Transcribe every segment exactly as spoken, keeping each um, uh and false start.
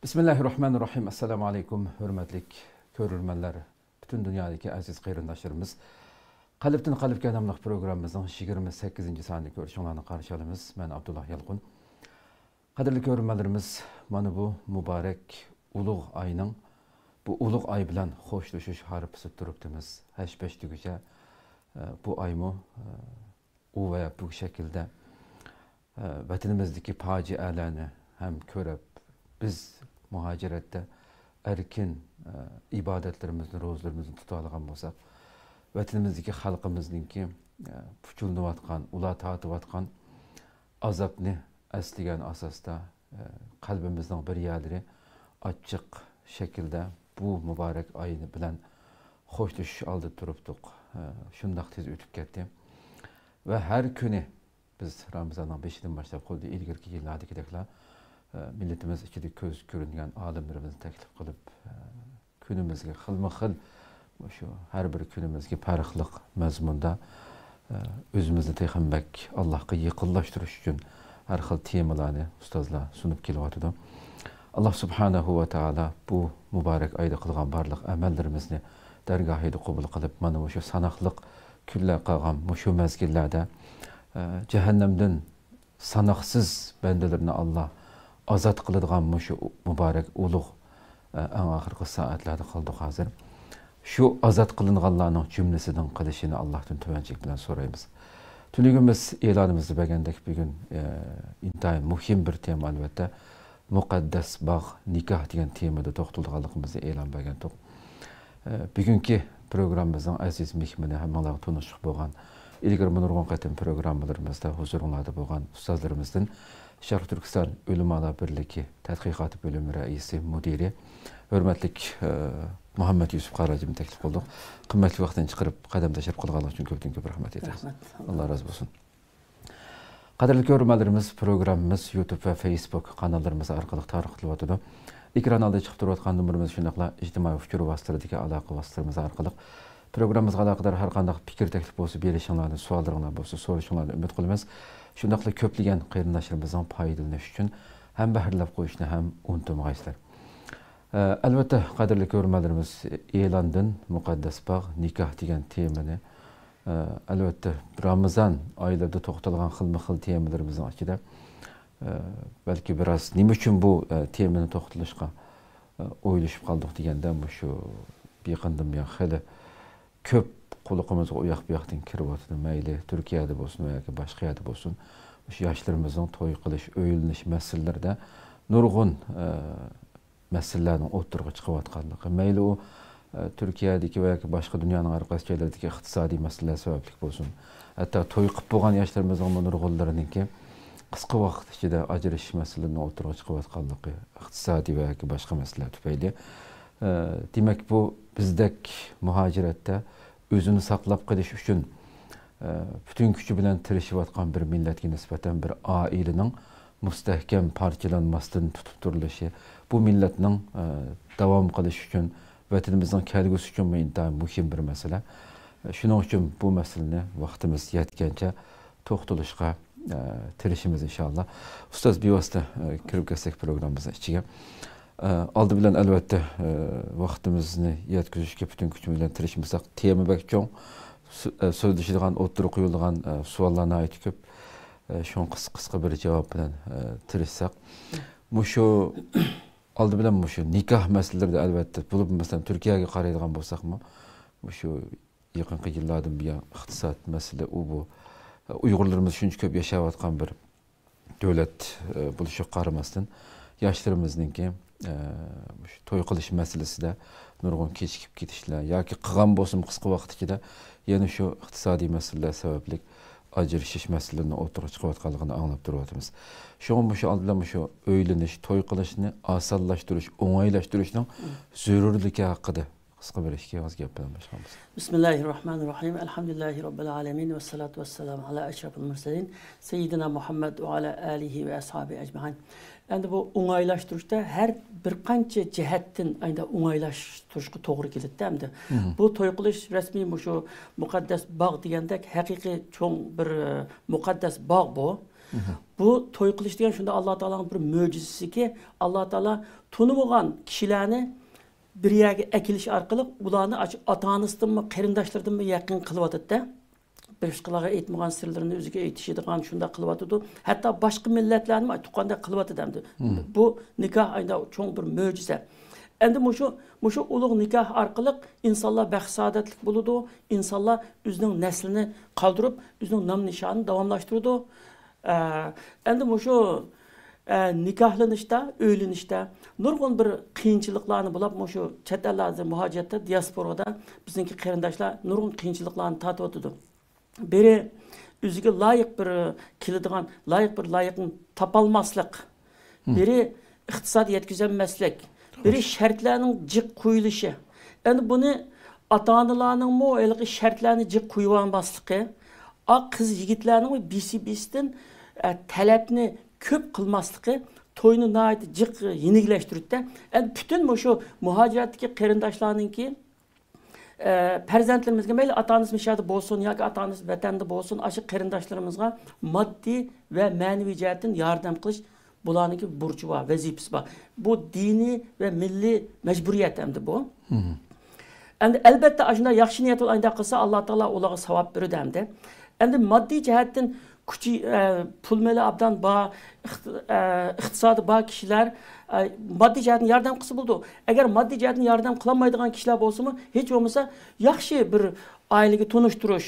بىسمىللاھىررەھمانىررەھىم. ئەسسالامۇ ئەلەيكۇم، ھۆرمەتلىك كۆرۈرمەنلەر، پۈتۈن دۇنيادىكى ئەزىز قېرىنداشلىرىمىز. قەلبتىن قەلبكە ناملىق پروگراممىمىزنىڭ يىگىرمە سەككىزىنچى سانىنى كۆرۈشۈڭلارنى قارشى ئالىمىز. مەن ئابدۇللا يالقۇن. قەدىرلىك كۆرۈرمەنلىرىمىز، مانا بۇ مۇبارەك ئۇلۇغ ئاينىڭ، بۇ ئۇلۇغ ئاي بىلەن خوشلىشىش ھارپىسىدا تۇرۇپتىمىز. ھەش-پەش دېگۈچە، ئە، بۇ ئايمۇ، ئە، ئۇ ۋە بۇ شەكىلدە، ئە، ۋەتىنىمىزدىكى پاجىئەلەرنى ھەم كۆرۈپ، بىز مۇھاجىرەتتە ئەركىن، ئە، ئىبادەتلىرىمىزنى، روزىلىرىمىزنى تۇتالىغان بولساق، ۋەتىنىمىزدىكى خەلقىمىزنىڭكى، ئە، پۇچۇلىنىۋاتقان، ئۇلار تارتىۋاتقان ئازابنى ئەسلىگەن ئاساستا، ئە، قەلبىمىزنىڭ بىر يەرلىرى ئاچچىق شەكىلدە بۇ مۇبارەك ئاي بىلەن خوشلىشىش ئالدىدا تۇرۇپتۇق. ئە، شۇنداق تېز ئۆتۈپ كەتتى. ۋە ھەر كۈنى بىز رامىزاننىڭ بېشىدىن باشلاپ، خۇددى ئىلگىرىكى يىللاردىكىدەكلا، ئە، مىللىتىمىز ئىچىدە كۆز كۆرۈنگەن ئالىملىرىمىزنى تەكلىپ قىلىپ، ئە، كۈنىمىزگە خىلمۇ خىل، مۇشۇ ھەر بىر كۈنىمىزگە پەرقلىق مەزمۇندا، ئە، ئۆزىمىزنى تېخىمۇ بەك ئاللاھقا يېقىنلاشتۇرۇش ئۈچۈن ھەر خىل تېمىلارنى ئۇستازلار سۇنۇپ كېلىۋاتىدۇ. ئاللاھ سۇبھانەھۇ ۋە تائالا بۇ مۇبارەك ئايدا قىلغان بارلىق ئەمەللىرىمىزنى دەرگاھىدا قوبۇل قىلىپ، مانا مۇشۇ ساناقلىق كۈنلەر قالغان مۇشۇ مەزگىللەردە، ئە، جەھەننەمدىن ساناقسىز بەندىلىرىنى ئاللاھ ئازاد قىلىدىغان مۇشۇ مۇبارەك ئۇلۇغ، ئە، ئەڭ ئاخىرقى سائەتلەردە قالدۇق ھازىر. شۇ ئازاد قىلىنغانلارنىڭ جۈملىسىدىن قىلىشىنى ئاللاھتىن تۆۋەنچىلىك بىلەن سورايمىز. تۈنۈگۈن بىز ئېلانىمىزدا بەرگەندەك، بۈگۈن، ئە، ئىنتايىن مۇھىم بىر تېما، ئەلۋەتتە، مۇقەددەس باغ، نىكاھ دېگەن تېمىدا توختىلىدىغانلىقىمىزنى ئېلان بەرگەنتۇق. ئە، بۈگۈنكى پروگراممىمىزنىڭ ئەزىز مېھمىنى، ھەممىڭلارغا تونۇشلۇق بولغان، ئىلگىرىمۇ نۇرغۇن قېتىم پروگراممىلىرىمىزدا ھۇزۇرۇڭلاردا بولغان ئۇستازلىرىمىزدىن شەرقىي تۈركىستان ئۆلىمالار بىرلىكى تەتقىقات بۆلۈمى رەئىسى، مۇدىرى، ھۆرمەتلىك، ئە، مۇھەممەد يۈسۈپ قاراجىمنى تەكلىپ قىلدۇق. قىممەتلىك ۋاقتىنى چىقىرىپ، قەدەم تەشرىپ قىلغانلىقى ئۈچۈن كۆپتىن كۆپ رەھمەت ئېيتىمىز. رەھمەت. ئاللا رازى بولسۇن. قەدىرلىك كۆرۈرمەنلىرىمىز، پروگراممىمىز يۇتۇب ۋە فېيسبۇك قاناللىرىمىز ئارقىلىق تارقىتىلىۋاتىدۇ. ئېكران ئالدىدا چىقىپ تۇرۇۋاتقان نومۇرىمىز، شۇنداقلا ئىجتىمائىي ئۇچۇر ۋاسىتىلىرىدىكى ئالاقە ۋاسىتىلىرىمىز ئارقىلىق پروگراممىمىزغا ئالاقىدار ھەر قانداق پىكىر، تەكلىپ بولسا بېرىشىڭلارنى، سوئاللىرىڭلار بولسا سورىشىڭلارنى ئۈمىد قىلىمىز. شۇنداقلا كۆپلىگەن قېرىنداشلىرىمىزنىڭ پايدىلىنىشى ئۈچۈن ھەمبەھىرلەپ قويۇشنى ھەم ئۇنتۇمىغايسىلەر. ئە، ئەلۋەتتە، قەدىرلىك كۆرۈرمەنلىرىمىز، ئېلاندىن مۇقەددەس باغ، نىكاھ دېگەن تېمىنى، ئە، ئەلۋەتتە، رامىزان ئايلىرىدا توختالغان خىلمۇ خىل تېمىلىرىمىزنىڭ ئىچىدە، ئە، بەلكى بىراز نېمە ئۈچۈن بۇ، ئە، تېمىنى توختىلىشقا، ئە، ئويلىشىپ قالدۇق دېگەندە، مۇشۇ يېقىندىن بۇيان خېلى كۆپ قۇلىقىمىزغا ئۇ ياق بۇ ياقتىن كىرىۋاتىدۇ. مەيلى تۈركىيەدە بولسۇن ۋە ياكى باشقا يەردە بولسۇن، مۇشۇ ياشلىرىمىزنىڭ توي قىلىش، ئۆيلىنىش مەسىلىلىرىدە نۇرغۇن، ئە، مەسىلىلەرنىڭ ئوتتۇرىغا چىقىۋاتقانلىقى، مەيلى ئۇ، ئە، تۈركىيەدىكى ۋە ياكى باشقا دۇنيانىڭ ھەر قايسى جايلىرىدىكى ئىقتىسادىي مەسىلىلەر سەۋەبلىك بولسۇن، ھەتتا توي قىلىپ بولغان ياشلىرىمىزنىڭمۇ نۇرغۇنلىرىنىڭكى قىسقا ۋاقىت ئىچىدە ئاجرىشىش مەسىلىلىرىنىڭ ئوتتۇرىغا چىقىۋاتقانلىقى، ئىقتىسادىي ۋە ياكى باشقا مەسىلىلەر تۈپەيلى. ئە، دېمەك، بۇ بىزدەك مۇھاجىرەتتە ئۆزىنى ساقلاپ قېلىش ئۈچۈن، ئە، پۈتۈن كۈچى بىلەن تىرىشىۋاتقان بىر مىللەتكە نىسبەتەن بىر ئائىلىنىڭ مۇستەھكەم پارچىلانماستىن تۇتۇپ تۇرۇلۇشى، بۇ مىللەتنىڭ، ئە، داۋام قىلىشى ئۈچۈن، ۋەتىنىمىزنىڭ كەلگۈسى ئۈچۈنمۇ ئىنتايىن مۇھىم بىر مەسىلە. شۇنىڭ ئۈچۈن بۇ مەسىلىنى ۋاقتىمىز يەتكەنچە توختىلىشقا، ئە، تىرىشىمىز ئىنشاللا. ئۇستاز، بىۋاسىتە، ئە، كىرىپ كەتسەك پروگراممىمىزنىڭ ئىچىگە. ئە، ئالدى بىلەن ئەلۋەتتە، ئە، ۋاقتىمىزنى يەتكۈزۈشكە پۈتۈن كۈچىمىز بىلەن تىرىشمىساق، تېما بەك چوڭ، سۆ-، ئە، سۆزلىشىدىغان، ئوتتۇرىغا قويۇلىدىغان، ئە، سوئاللار ناھايىتى كۆپ. ئە، شۇڭا قىسقا، قىسقا بىر جاۋاب بىلەن، ئە، تىرىشساق. مۇشۇ ئالدى بىلەن مۇشۇ نىكاھ مەسىلىلىرىدە، ئەلۋەتتە، بولۇپمۇ مەسىلەن تۈركىيەگە قارايدىغان بولساقمۇ، مۇشۇ يېقىنقى يىللاردىن بۇيان ئىقتىساد مەسىلە ئۇ بۇ، ئۇيغۇرلىرىمىز شۇنچە كۆپ ياشاۋاتقان بىر دۆلەت، ئە، بولۇشىغا قارىماستىن، ياشلىرىمىزنىڭكى، ئە، مۇشۇ توي قىلىش مەسىلىسىدە نۇرغۇن كېچىكىپ كېتىشلەر ياكى قىلغان بولسىمۇ قىسقا ۋاقىت ئىچىدە يەنە شۇ ئىقتىسادىي مەسىلىلەر سەۋەبلىك ئاجرىشىش مەسىلىلىرىنىڭ ئوتتۇرىغا چىقىۋاتقانلىقىنى ئاڭلاپ تۇرۇۋاتىمىز. شۇڭا مۇشۇ ئالدى بىلەن مۇشۇ ئۆيلىنىش، توي قىلىشنى ئاسانلاشتۇرۇش، ئوڭايلاشتۇرۇشنىڭ زۆرۈرلۈكى ھەققىدە قىسقا بىر ئىككى ئاغىز گەپ بىلەن باشلىغان بولساق. بىسمىللاھىررەھمانىررەھىم. ئەلھەمدۇلىللاھى رەببىل ئالەمىن. ۋەسسالاتۇ ۋەسسالامۇ ئەلا ئەشرەفىل مۇرسەلىن. سەييىدىنا مۇھەممەد ۋە ئالا ئالىھى ۋە ئەسھابى ئەجمەئىن. ئەمدى بۇ ئوڭايلاشتۇرۇشتا ھەر بىر قانچە جەھەتتىن ئەمدى ئوڭايلاشتۇرۇشقا توغرا كېلىدىدە ئەمدى. مم. بۇ توي قىلىش رەسمىي مۇشۇ مۇقەددەس باغ دېگەندەك ھەقىقىي چوڭ بىر، ئە، مۇقەددەس باغ بۇ. بۇ توي قىلىش دېگەن شۇنداق ئاللا تائالانىڭ بىر مۆجىزىسىكى، ئاللا تائالا تونۇمىغان كىشىلەرنى بىر يەرگە ئەكېلىش ئارقىلىق ئۇلارنى ئاشۇ ئاتا-ئانىسىدىنمۇ، قېرىنداشلىرىدىنمۇ يېقىن قىلىۋاتىدۇ-دە. باشقىلارغا ئېيتمىغان سىرلىرىنى ئۆزىگە ئېيتىشىدىغان شۇنداق قىلىۋاتىدۇ. ھەتتا باشقا مىللەتلەرنىمۇ تۇغقاندەك قىلىۋاتىدۇ ئەمدى. بۇ نىكاھ ئايدا چوڭ بىر مۆجىزە. ئەمدى مۇشۇ، مۇشۇ ئۇلۇغ نىكاھ ئارقىلىق ئىنسانلار بەخت-سائادەتلىك بولىدۇ، ئىنسانلار ئۆزىنىڭ نەسلىنى قالدۇرۇپ، ئۆزىنىڭ نام-نىشانىنى داۋاملاشتۇرىدۇ. ئە، ئەمدى مۇشۇ، ئە، نىكاھلىنىشتا، ئۆيلىنىشتە نۇرغۇن بىر قىيىنچىلىقلارنى بولۇپ، مۇشۇ چەت ئەللەردە، مۇھاجىرەتتە، دىياسپورادا بىزنىڭكى قېرىنداشلار نۇرغۇن قىيىنچىلىقلارنى تارتىۋاتىدۇ. بىرى ئۆزىگە لايىق بىر كېلىدىغان، لايىق بىر لايىقنى تاپالماسلىق. بىرى ئىقتىساد يەتكۈزەلمەسلىك، بىرى شەرتلەرنىڭ جىق قويۇلۇشى. ئەمدى بۇنى ئاتا-ئانىلارنىڭمۇ ھېلىقى شەرتلەرنى جىق قويۇۋالماسلىقى، ئا، قىز يىگىتلەرنىڭمۇ بىسى-بىسىدىن، ئە، تەلەپنى كۆپ قىلماسلىقى توينى ناھايىتى جىق يېنىكلەشتۈرۈپتۇ. ئەمدى پۈتۈن مۇشۇ مۇھاجىرەتتىكى قېرىنداشلارنىڭكى ئە، پەرزەنتلىرىمىزگە مەيلى ئاتا-ئانىسى مۇشۇ يەردە بولسۇن ياكى ئاتا-ئانىسى ۋەتەندە بولسۇن، ئاشۇ قېرىنداشلىرىمىزغا ماددىي ۋە مەنىۋى جەھەتتىن ياردەم قىلىش بۇلارنىڭكى بۇرچى بار، ۋەزىپىسى بار. بۇ دىنىي ۋە مىللىي مەجبۇرىيەت ئەمدى بۇ. ئەمدى ئەلبەتتە، ئاشۇنداق ياخشى نىيەت بىلەن ئانداق قىلسا، ئاللا تائالا ئۇلارغا ساۋاب بېرىدۇ ئەمدى. ئەمدى ماددىي جەھەتتىن كۈچى، ئە، پۇل مېلى ئابدان بار، ئىقت-، ئە، ئىقتىسادى بار كىشىلەر، ئە، ماددىي جەھەتتىن ياردەم قىلسا بولىدۇ. ئەگەر ماددىي جەھەتتىن ياردەم قىلالمايدىغان كىشىلەر بولسىمۇ، ھېچ بولمىسا ياخشى بىر ئائىلىگە تونۇشتۇرۇش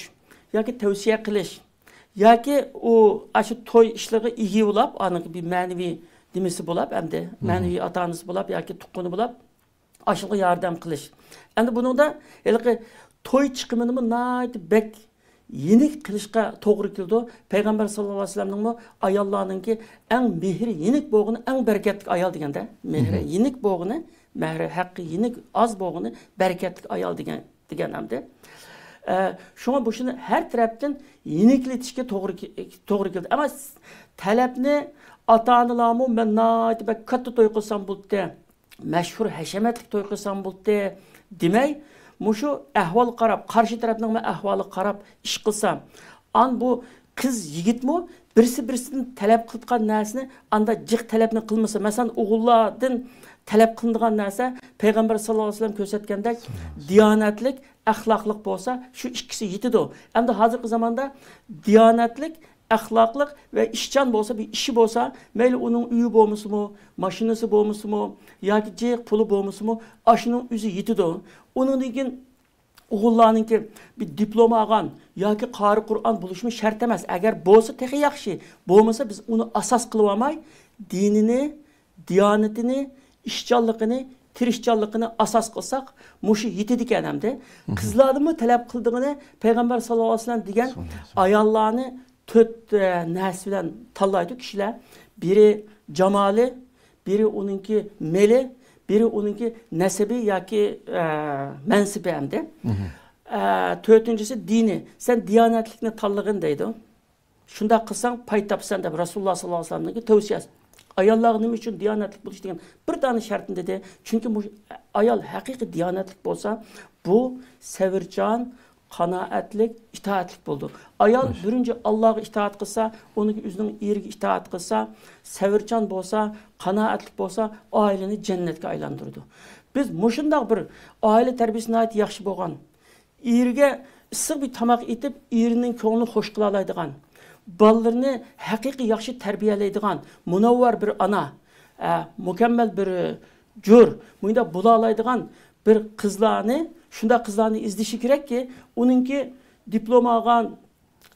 ياكى تەۋسىيە قىلىش ياكى ئۇ ئاشۇ توي ئىشلىرىغا ئىگە بولاپ، ئانىڭ بىر مەنىۋى نېمىسى بولاپ، ئەمدى مەنىۋى ئاتا-ئانىسى بولاپ ياكى تۇغقىنى بولاپ، ئاشۇنىڭغا ياردەم قىلىش. ئەمدى بۇنىڭدا ھېلىقى توي چىقىمىنىمۇ ناھايىتى بەك يېنىك قىلىشقا توغرا كېلىدۇ. پەيغەمبەر ساللاللاھۇ ئەلەيھى ۋەسەللەمنىڭمۇ ئاياللارنىڭكى ئەڭ مېھرى يېنىك بولغىنى ئەڭ بەرىكەتلىك ئايال دېگەندە، مېھرى يېنىك بولغىنى، مېھرى ھەققى يېنىك ئاز بولغىنى بەرىكەتلىك ئايال دېگەن، دېگەن ئەمدى. ئە، شۇڭا بۇ ئىشنى ھەر تەرەپتىن يېنىكلىتىشكە توغرا كې-، توغرا كېلىدۇ. ئەمما تەلەپنى ئاتا-ئانىلارمۇ مەن ناھايىتى بەك كاتتا توي قىلسام بولدى، مەشھۇر ھەشەمەتلىك توي قىلسام بولدى دېمەي، مۇشۇ ئەھۋالغا قاراپ، قارشى تەرەپنىڭ مەن ئەھۋالىغا قاراپ ئىش قىلسام، ئان بۇ قىز يىگىتمۇ بىرسى بىرسىدىن تەلەپ قىلىدىغان نەرسىنى ئاندا جىق تەلەپنى قىلمىسا، مەسىلەن، ئوغۇللاردىن تەلەپ قىلىنىدىغان نەرسە پەيغەمبەر ساللاللاھۇ ئەلەيھى ۋەسەللەم كۆرسەتكەندەك دىيانەتلىك، ئەخلاقلىق بولسا، شۇ ئىككىسى يېتىدۇ. ئەمدى ھازىرقى زاماندا دىيانەتلىك، ئەخلاقلىق ۋە ئىشچان بولسا، بىر ئىشى بولسا، مەيلى ئۇنىڭ ئۆيى بولمىسىمۇ، ماشىنىسى بولمىسىمۇ ياكى جىق پۇلى بولمىسىمۇ، ئاشۇنىڭ ئۆزى يېتىدۇ. ئۇنىڭدىن كېيىن ئوغۇللارنىڭكى بىر دىپلوم ئالغان ياكى قارى قۇرئان بولۇشمۇ شەرت ئەمەس. ئەگەر بولسا تېخى ياخشى، بولمىسا بىز ئۇنى ئاساس قىلىۋالماي، دىنىنى، دىيانىتىنى، ئىشچانلىقىنى، تىرىشچانلىقىنى ئاساس قىلساق، مۇشۇ يېتىدىكەن ئەمدى. قىزلاردىنمۇ تەلەپ قىلىدىغىنى پەيغەمبەر ساللاللاھۇ ئەلەيھى ۋەسەللەم دېگەن ئاياللارنى تۆت، ئە، نەرسە بىلەن تاللايدۇ كىشىلەر. بىرى جامالى، بىرى ئۇنىڭكى مېلى، بىرى ئۇنىڭكى نەسىبى ياكى، ئە، مەنسىپى ئەمدى. ئە، تۆتىنچىسى دىنى. سەن دىيانەتلىكنى تاللىغىن دەيدۇ. شۇنداق قىلساڭ پاي تاپىسەن دەپ رەسۇلۇللا ساللاللاھۇ ئەلەيھى ۋەسەللەمنىڭكى تەۋسىيەسى. ئاياللارغا نېمە ئۈچۈن دىيانەتلىك بولۇش دېگەن بىر دانە شەرتنى دېدى. چۈنكى مۇشۇ ئايال ھەقىقىي دىيانەتلىك بولسا، بۇ سەۋرچان، قانائەتلىك، ئىتائەتلىك بولىدۇ. ئايال بىرىنچى ئاللاغا ئىتائەت قىلسا، ئۇنىڭ ئۆزىنىڭ ئېرىگە ئىتائەت قىلسا، سەۋرچان بولسا، قانائەتلىك بولسا، ئائىلىنى جەننەتكە ئايلاندۇرىدۇ. بىز مۇشۇنداق بىر ئائىلە تەربىيەسى ناھايىتى ياخشى بولغان، ئېرىگە ئىسسىق بىر تاماق ئېتىپ، ئېرىنىڭ كۆڭلىنى خۇش قىلالايدىغان، بالىلىرىنى ھەقىقىي ياخشى تەربىيەلەيدىغان، مۇنەۋۋەر بىر ئانا، ئە، مۇكەممەل بىر جۇر، مۇنداق بولالايدىغان بىر قىزلارنى، شۇنداق قىزلارنى ئىزدىشى كېرەككى، ئۇنىڭكى دىپلوم ئالغان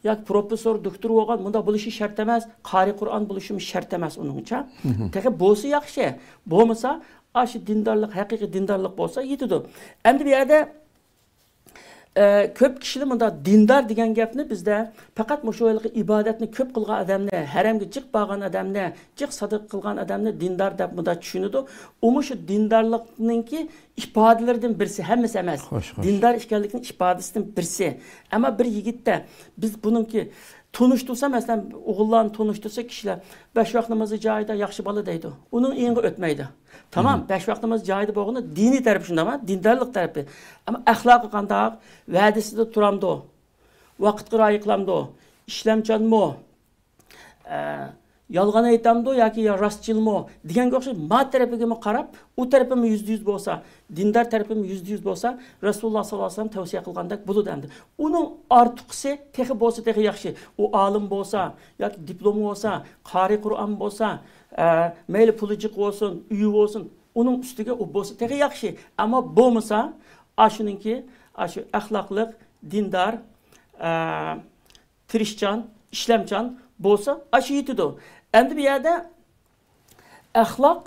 ياكى پروفېسسور، دوكتور بولغان مۇنداق بولۇشى شەرت ئەمەس، قارىي قۇرئان بولۇشىمۇ شەرت ئەمەس ئۇنىڭچە. تېخى بولسا ياخشى، بولمىسا ئاشۇ دىندارلىق، ھەقىقىي دىندارلىق بولسا يېتىدۇ. ئەمدى بۇ يەردە ئە، كۆپ كىشىلەر مۇنداق دىندار دېگەن گەپنى بىزدە پەقەت مۇشۇ ھېلىقى ئىبادەتنى كۆپ قىلغان ئادەمنى، ھەرەمگە جىق بارغان ئادەمنى، جىق سادىقە قىلغان ئادەمنى دىندار دەپ مۇنداق چۈشىنىدۇ. ئۇمۇ شۇ دىندارلىقنىڭكى ئىپادىلىرىدىن بىرسى، ھەممىسى ئەمەس. خوش، خوش. دىندار ئىكەنلىكنىڭ ئىپادىسىدىن بىرسى. ئەمما بىر يىگىتتە بىز بۇنىڭكى تونۇشتۇرسا، مەسىلەن، ئوغۇللارنى تونۇشتۇرسا كىشىلەر، «بەش ۋاق نامازى جايىدا، ياخشى بالا» دەيدۇ. ئۇنىڭ ئېڭىغا ئۆتمەيدۇ. تامام، بەش ۋاق ناماز جايىدا بولغىنى دىنىي تەرىپى شۇنداقمۇ؟ دىندارلىق تەرىپى. ئەمما ئەخلاقى قانداق؟ ۋەدىسىدە تۇرامدۇ؟ ۋاقىتقا رىئايە قىلامدۇ؟ ئىشلەمچانمۇ؟ ئە، يالغان ئېيتامدۇ ياكى يا راستچىلمۇ دېگەنگە ئوخشاش، ما تەرىپىگىمۇ قاراپ، ئۇ تەرىپىمۇ يۈزدە يۈز بولسا، دىندار تەرىپىمۇ يۈزدە يۈز بولسا، رەسۇلۇللا ساللاللاھۇ ئەلەيھى ۋەسەللەم تەۋسىيە قىلغاندەك بولىدۇ ئەمدى. ئۇنىڭ ئارتۇقىسى تېخى بولسا تېخى ياخشى. ئۇ ئالىم بولسا ياكى دىپلومى بولسا، قارىي قۇرئان بولسا، ئە، مەيلى پۇلى جىق بولسۇن، ئۆيى بولسۇن، ئۇنىڭ ئۈستىگە ئۇ بولسا تېخى ياخشى. ئەمما بولمىسا، ئاشۇنىڭكى، ئاشۇ ئەخلاقلىق، دىندار، ئە، تىرىشچان، ئىشلەمچان بولسا، ئاشۇ يېتىدۇ. ئەمدى بۇ يەردە ئەخلاق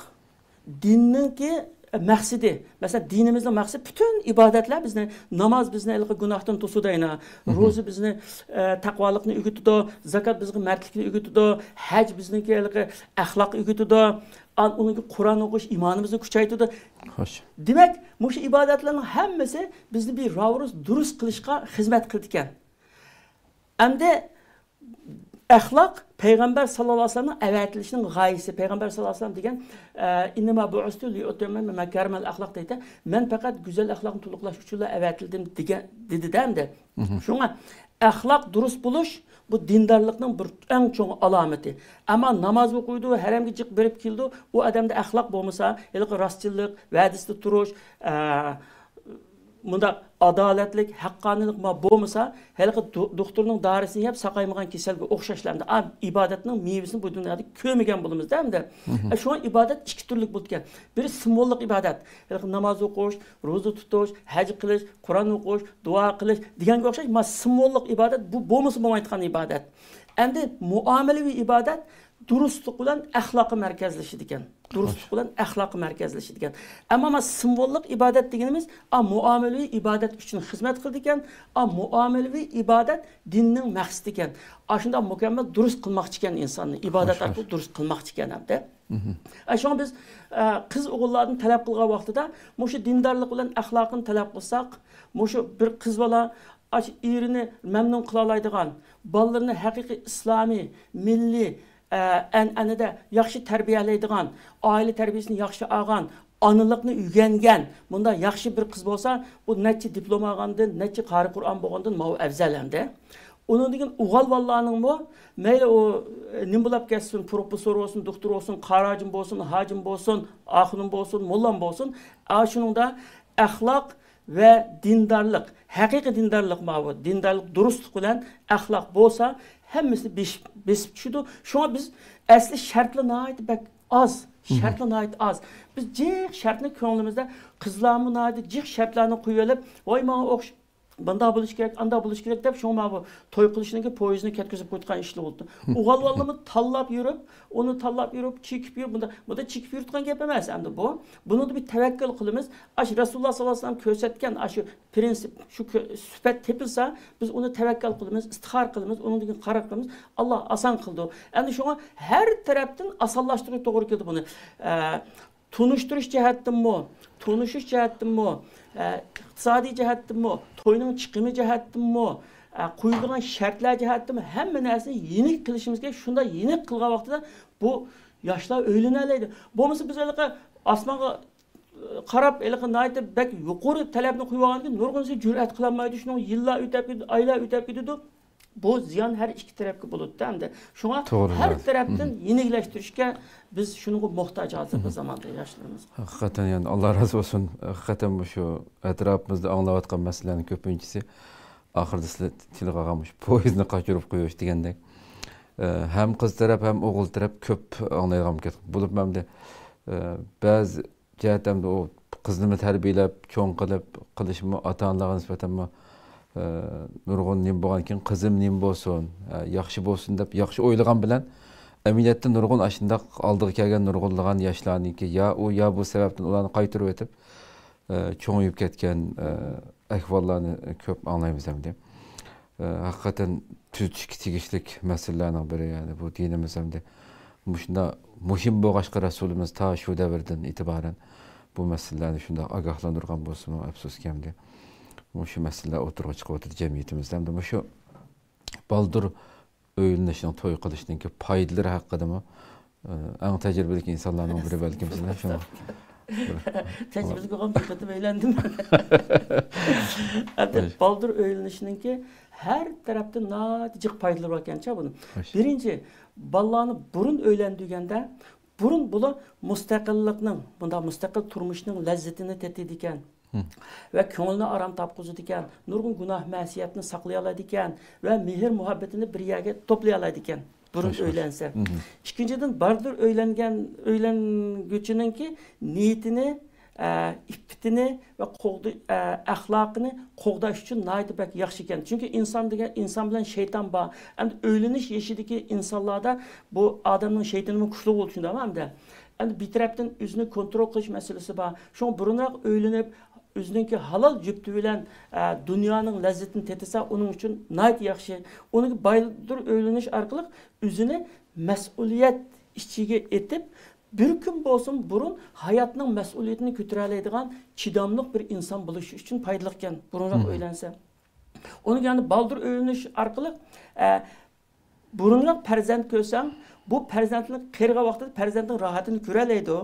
دىننىڭكى مەقسىتى. مەسىلەن، دىنىمىزنىڭ مەقسىتى، پۈتۈن ئىبادەتلەر بىزنى، ناماز بىزنى ھېلىقى گۇناھتىن توسىدۇ، ئەينا. روزا بىزنى، ئە، تەقۋالىقنى ئۆگىتىدۇ، زاكات بىزگە مەردلىكنى ئۆگىتىدۇ، ھەج بىزنىڭكى ھېلىقى ئەخلاق ئۆگىتىدۇ، ئان-، ئۇنىڭكى قۇرئان ئوقۇش ئىمانىمىزنى كۈچەيتىدۇ. خوش. دېمەك، مۇشۇ ئىبادەتلەرنىڭ ھەممىسى بىزنى بىر راۋۇرۇس دۇرۇست قىلىشقا خىزمەت قىلىدىكەن. ئەمدى ئەخلاق پەيغەمبەر ساللاللاھۇ ئەلەيھى ۋەسەللەمنىڭ ئەۋەتىلىشىنىڭ غايىسى. پەيغەمبەر ساللاللاھۇ ئەلەيھى ۋەسەللەم دېگەن، ئە، «ئىننەما بۇئىستۇ لىئۇتەممىمە مەكارىمەل ئەخلاق» دەيدۇ. «مەن پەقەت گۈزەل ئەخلاقنى تولۇقلاش ئۈچۈنلا ئەۋەتىلدىم» دېگەن، دېدى-دە ئەمدى. شۇڭا ئەخلاق دۇرۇس بولۇش بۇ دىندارلىقنىڭ بىر ئەڭ چوڭ ئالامىتى. ئەمما ناماز ئوقۇيدۇ، ھەرەمگە جىق بېرىپ كېلىدۇ، ئۇ ئادەمدە ئەخلاق بولمىسا، ھېلىقى راستچىللىق، ۋەدىسىدە تۇرۇش، ئە، مۇنداق ئادالەتلىك، ھەققانىيلىق ما بولمىسا، ھېلىقى دو-، دوختۇرنىڭ دارىسىنى يەپ ساقايمىغان كېسەلگە ئوخشاشلا ئەمدى. ئا، ئىبادەتنىڭ مېۋىسىنى بۇ دۇنيادا كۆرمىگەن بولىمىز-دە ئەمدى. ئە، شۇڭا ئىبادەت ئىككى تۈرلۈك بولىدىكەن. بىرى سىمۋوللۇق ئىبادەت. ھېلىقى ناماز ئوقۇش، روزا تۇتۇش، ھەج قىلىش، قۇرئان ئوقۇش، دۇئا قىلىش دېگەنگە ئوخشاش، ما سىمۋوللۇق ئىبادەت، بۇ بولمىسا بولمايدىغان ئىبادەت. ئەمدى مۇئامىلىۋى ئىبادەت دۇرۇستلۇق بىلەن ئەخلاققا مەركەزلىشىدىكەن. دۇرۇستلۇق بىلەن ئەخلاققا مەركەزلىشىدىكەن. ئەمما ما سىمۋوللۇق ئىبادەت دېگىنىمىز، ئا، مۇئامىلىۋى ئىبادەت ئۈچۈن خىزمەت قىلىدىكەن. ئا، مۇئامىلىۋى ئىبادەت دىننىڭ مەقسىتىكەن. ئاشۇنداق مۇكەممەل دۇرۇست قىلماقچىكەن ئىنساننى. ئىبادەت ئارقىلىق دۇرۇست قىلماقچىكەن ھەمدە. ئە، شۇڭا بىز، ئە، قىز ئوغۇللاردىن تەلەپ قىلغان ۋاقتىدا مۇشۇ دىندارلىق بىلەن ئەخلاقنى تەلەپ قىلساق، مۇشۇ بىر قىز بالا ئاشۇ ئېرىنى مەمنۇن قىلالايدىغان، بالىلىرىنى ھەقىقىي ئىسلامىي، مىللىي، ئە، ئەنئەنىدە ياخشى تەربىيەلەيدىغان، ئائىلە تەربىيەسىنى ياخشى ئالغان، ئانىلىقنى ئۆگەنگەن، مۇنداق ياخشى بىر قىز بولسا، بۇ نەچچە دىپلوم ئالغاندىن، نەچچە قارىي قۇرئان بولغاندىن ماۋۇ ئەۋزەل ئەمدى. ئۇنىڭدىن كېيىن ئوغۇل بالىلارنىڭمۇ مەيلى ئۇ، ئە، نېمە بولاپ كەتسۇن، پروفېسسور بولسۇن، دوختۇر بولسۇن، قارى ھاجىم بولسۇن، ھاجىم بولسۇن، ئاخۇنۇم بولسۇن، موللام بولسۇن، ئاشۇنىڭدا ئەخلاق ۋە دىندارلىق، ھەقىقىي دىندارلىق ماۋۇ، دىندارلىق دۇرۇستلۇق بىلەن ئەخلاق بولسا، ھەممىسى بېسىپ، بېسىپ چۈشىدۇ. شۇڭا بىز ئەسلى شەرتلەر ناھايىتى بەك ئاز، شەرتلەر ناھايىتى ئاز. بىز جىق شەرتنى كۆڭلىمىزدە، قىزلارمۇ ناھايىتى جىق شەرتلەرنى قويۇۋېلىپ، ۋاي ماڭا ئوخش-، مۇنداق بولۇش كېرەك، ئانداق بولۇش كېرەك دەپ، شۇڭا ماۋۇ توي قىلىشنىڭكى پويىزىنى كەتكۈزۈپ قويىدىغان ئىشلار بولدى. ئوغۇل بالىنىمۇ تاللاپ يۈرۈپ، ئۇنى تاللاپ يۈرۈپ، چېكىپ يۈرۈپ، بۇنداق، بۇنداق چېكىپ يۈرىدىغان گەپ ئەمەس ئەمدى بۇ. بۇنىڭدا بىر تەۋەككۈل قىلىمىز. ئاشۇ رەسۇلۇللا ساللاللاھۇ ئەلەيھى ۋەسەللەم كۆرسەتكەن ئاشۇ پرىنسىپ، شۇ كۆ-، سۈپەت تېپىلسا، بىز ئۇنى تەۋەككەل قىلىمىز، ئىستىخارە قىلىمىز، ئۇنىڭدىن كېيىن قارار قىلىمىز. ئاللا ئاسان قىلىدۇ. ئەمدى شۇڭا ھەر تەرەپتىن ئاسانلاشتۇرۇش توغرا كېلىدۇ بۇنى. ئە، تونۇشتۇرۇش جەھەتتىنمۇ، تونۇشۇش جەھەتتىنمۇ، ئە، ئىقتىسادىي جەھەتتىنمۇ، توينىڭ چىقىمى جەھەتتىنمۇ، ئە، قويۇلغان شەرتلەر جەھەتتىنمۇ ھەممە نەرسىنى يېنىك قىلىشىمىز كېرەك. شۇنداق يېنىك قىلغان ۋاقتىدا بۇ ياشلار ئۆيلىنەلەيدۇ. بولمىسا بىز ھېلىقى ئاسمانغا قاراپ، ھېلىقى ناھايىتى بەك يۇقىرى تەلەپنى قويۇۋالغاندىكىن، نۇرغۇنىسى جۈرئەت قىلالمايدۇ، شۇنىڭ يىللار ئۆتەپ كېتىدۇ، ئايلار ئۆتەپ كېتىدۇ. بۇ زىيان ھەر ئىككى تەرەپكە بولىدۇ ئەمدى. شۇڭا توغرا، ھەر تەرەپتىن يېنىكلەشتۈرۈشكە بىز شۇنىڭغا موھتاج ھازىرقى زاماندا ياشلىرىمىزغا. ھەقىقەتەن، يەنى، ئاللا رازى بولسۇن. ھەقىقەتەن، مۇشۇ ئەتراپىمىزدا ئاڭلاۋاتقان مەسىلىلەرنىڭ كۆپىنچىسى، ئاخىرىدا سىلەر تىلغا ئالغان مۇشۇ پويىزنى قاچۇرۇپ قويۇش دېگەندەك، ئە، ھەم قىز تەرەپ، ھەم ئوغۇل تەرەپ كۆپ ئاڭلايدىغان بولۇپ كەتتۇق. بولۇپمۇ ئەمدى، ئە، بەزى جەھەتتە ئەمدى ئۇ قىزنىمۇ تەربىيەلەپ، چوڭ قىلىپ قىلىشمۇ ئاتا-ئانىلارغا نىسبەتەنمۇ، ئە، نۇرغۇن نېمە بولغاندىكىن، قىزىم نېمە بولسۇن، ئە، ياخشى بولسۇن دەپ ياخشى ئويلىغان بىلەن، ئەمەلىيەتتە نۇرغۇن ئاشۇنداق ئالدىغا كەلگەن نۇرغۇنلىغان ياشلارنىڭكى يا ئۇ، يا بۇ سەۋەبتىن ئۇلارنى قايتۇرۇۋېتىپ، ئە، چوڭىيىپ كەتكەن، ئە، ئەھۋاللارنى كۆپ ئاڭلايمىز ئەمدى. ئە، ھەقىقەتەن تۈزىتىشكە تېگىشلىك مەسىلىلەرنىڭ بىرى، يەنى بۇ دىنىمىز ئەمدى مۇشۇنداق مۇھىم بولغاچقا، رەسۇلىمىز تا شۇ دەۋردىن ئېتىبارەن بۇ مەسىلىلەرنى شۇنداق ئاگاھلاندۇرغان بولسىمۇ، ئەپسۇسكى، ئەمدى مۇشۇ مەسىلىلەر ئوتتۇرىغا چىقىۋاتىدۇ جەمئىيىتىمىزدە. ئەمدى مۇشۇ بالدۇر ئۆيلىنىشنىڭ، توي قىلىشنىڭكى پايدىلىرى ھەققىدىمۇ، ئە، ئەڭ تەجرىبىلىك ئىنسانلارنىڭ بىرى بەلكىم سىلەر، شۇڭا تەجرىبىلىك بولغان بىر قېتىم ئۆيلەندىم. ئەمدى بالدۇر ئۆيلىنىشنىڭكى ھەر تەرەپتىن ناھايىتى جىق پايدىلىرى بار ئىكەنچە بۇنىڭ. بىرىنچى، بالىلارنى بۇرۇن ئۆيلەندۈرگەندە، بۇرۇن بۇلار مۇستەقىللىقنىڭ، بۇنداق مۇستەقىل تۇرمۇشنىڭ لەززىتىنى تېتىيدىكەن. ۋە كۆڭلىنى ئارام تاپقۇزىدىكەن، نۇرغۇن گۇناھ مەسىيەتنى ساقلىيالايدىكەن ۋە مېھىر مۇھەببىتىنى بىر يەرگە توپلىيالايدىكەن بۇرۇن ئۆيلەنسە. ئىككىنچىدىن، بالدۇر ئۆيلەنگەن، ئۆيلەنگۈچىنىڭكى نىيىتىنى، ئە، ئىپپىتىنى ۋە قوغدا-، ئە، ئەخلاقىنى قوغداش ئۈچۈن ناھايىتى بەك ياخشى ئىكەن. چۈنكى ئىنسان دېگەن، ئىنسان بىلەن شەيتان بار. ئەمدى ئۆيلىنىش يېشىدىكى ئىنسانلاردا بۇ ئادەمنىڭ شەيتىنىمۇ كۈچلۈك بولىدۇ، چۈشەندىڭمۇ ئەمدى؟ ئەمدى بىر تەرەپتىن ئۆزىنى كونترول قىلىش مەسىلىسى بار. شۇڭا بۇرۇنراق ئۆيلىنىپ، ئۆزىنىڭكى ھالال جۈپتى بىلەن، ئە، دۇنيانىڭ لەززىتىنى تېتىسا، ئۇنىڭ ئۈچۈن ناھايىتى ياخشى. ئۇنىڭ بالدۇر ئۆيلىنىش ئارقىلىق ئۆزىنى مەسئۇلىيەت ئىچىگە ئېتىپ، بىر كۈن بولسىمۇ بۇرۇن ھاياتنىڭ مەسئۇلىيىتىنى كۆتۈرەلەيدىغان چىداملىق بىر ئىنسان بولۇش ئۈچۈن پايدىلىق ئىكەن، بۇرۇنراق ئۆيلەنسە. ئۇنىڭ يەنى بالدۇر ئۆيلىنىش ئارقىلىق، ئە، بۇرۇنراق پەرزەنت كۆرسەڭ، بۇ پەرزەنتنىڭ قېرىغان ۋاقتىدا پەرزەنتنىڭ راھىتىنى كۆرەلەيدۇ.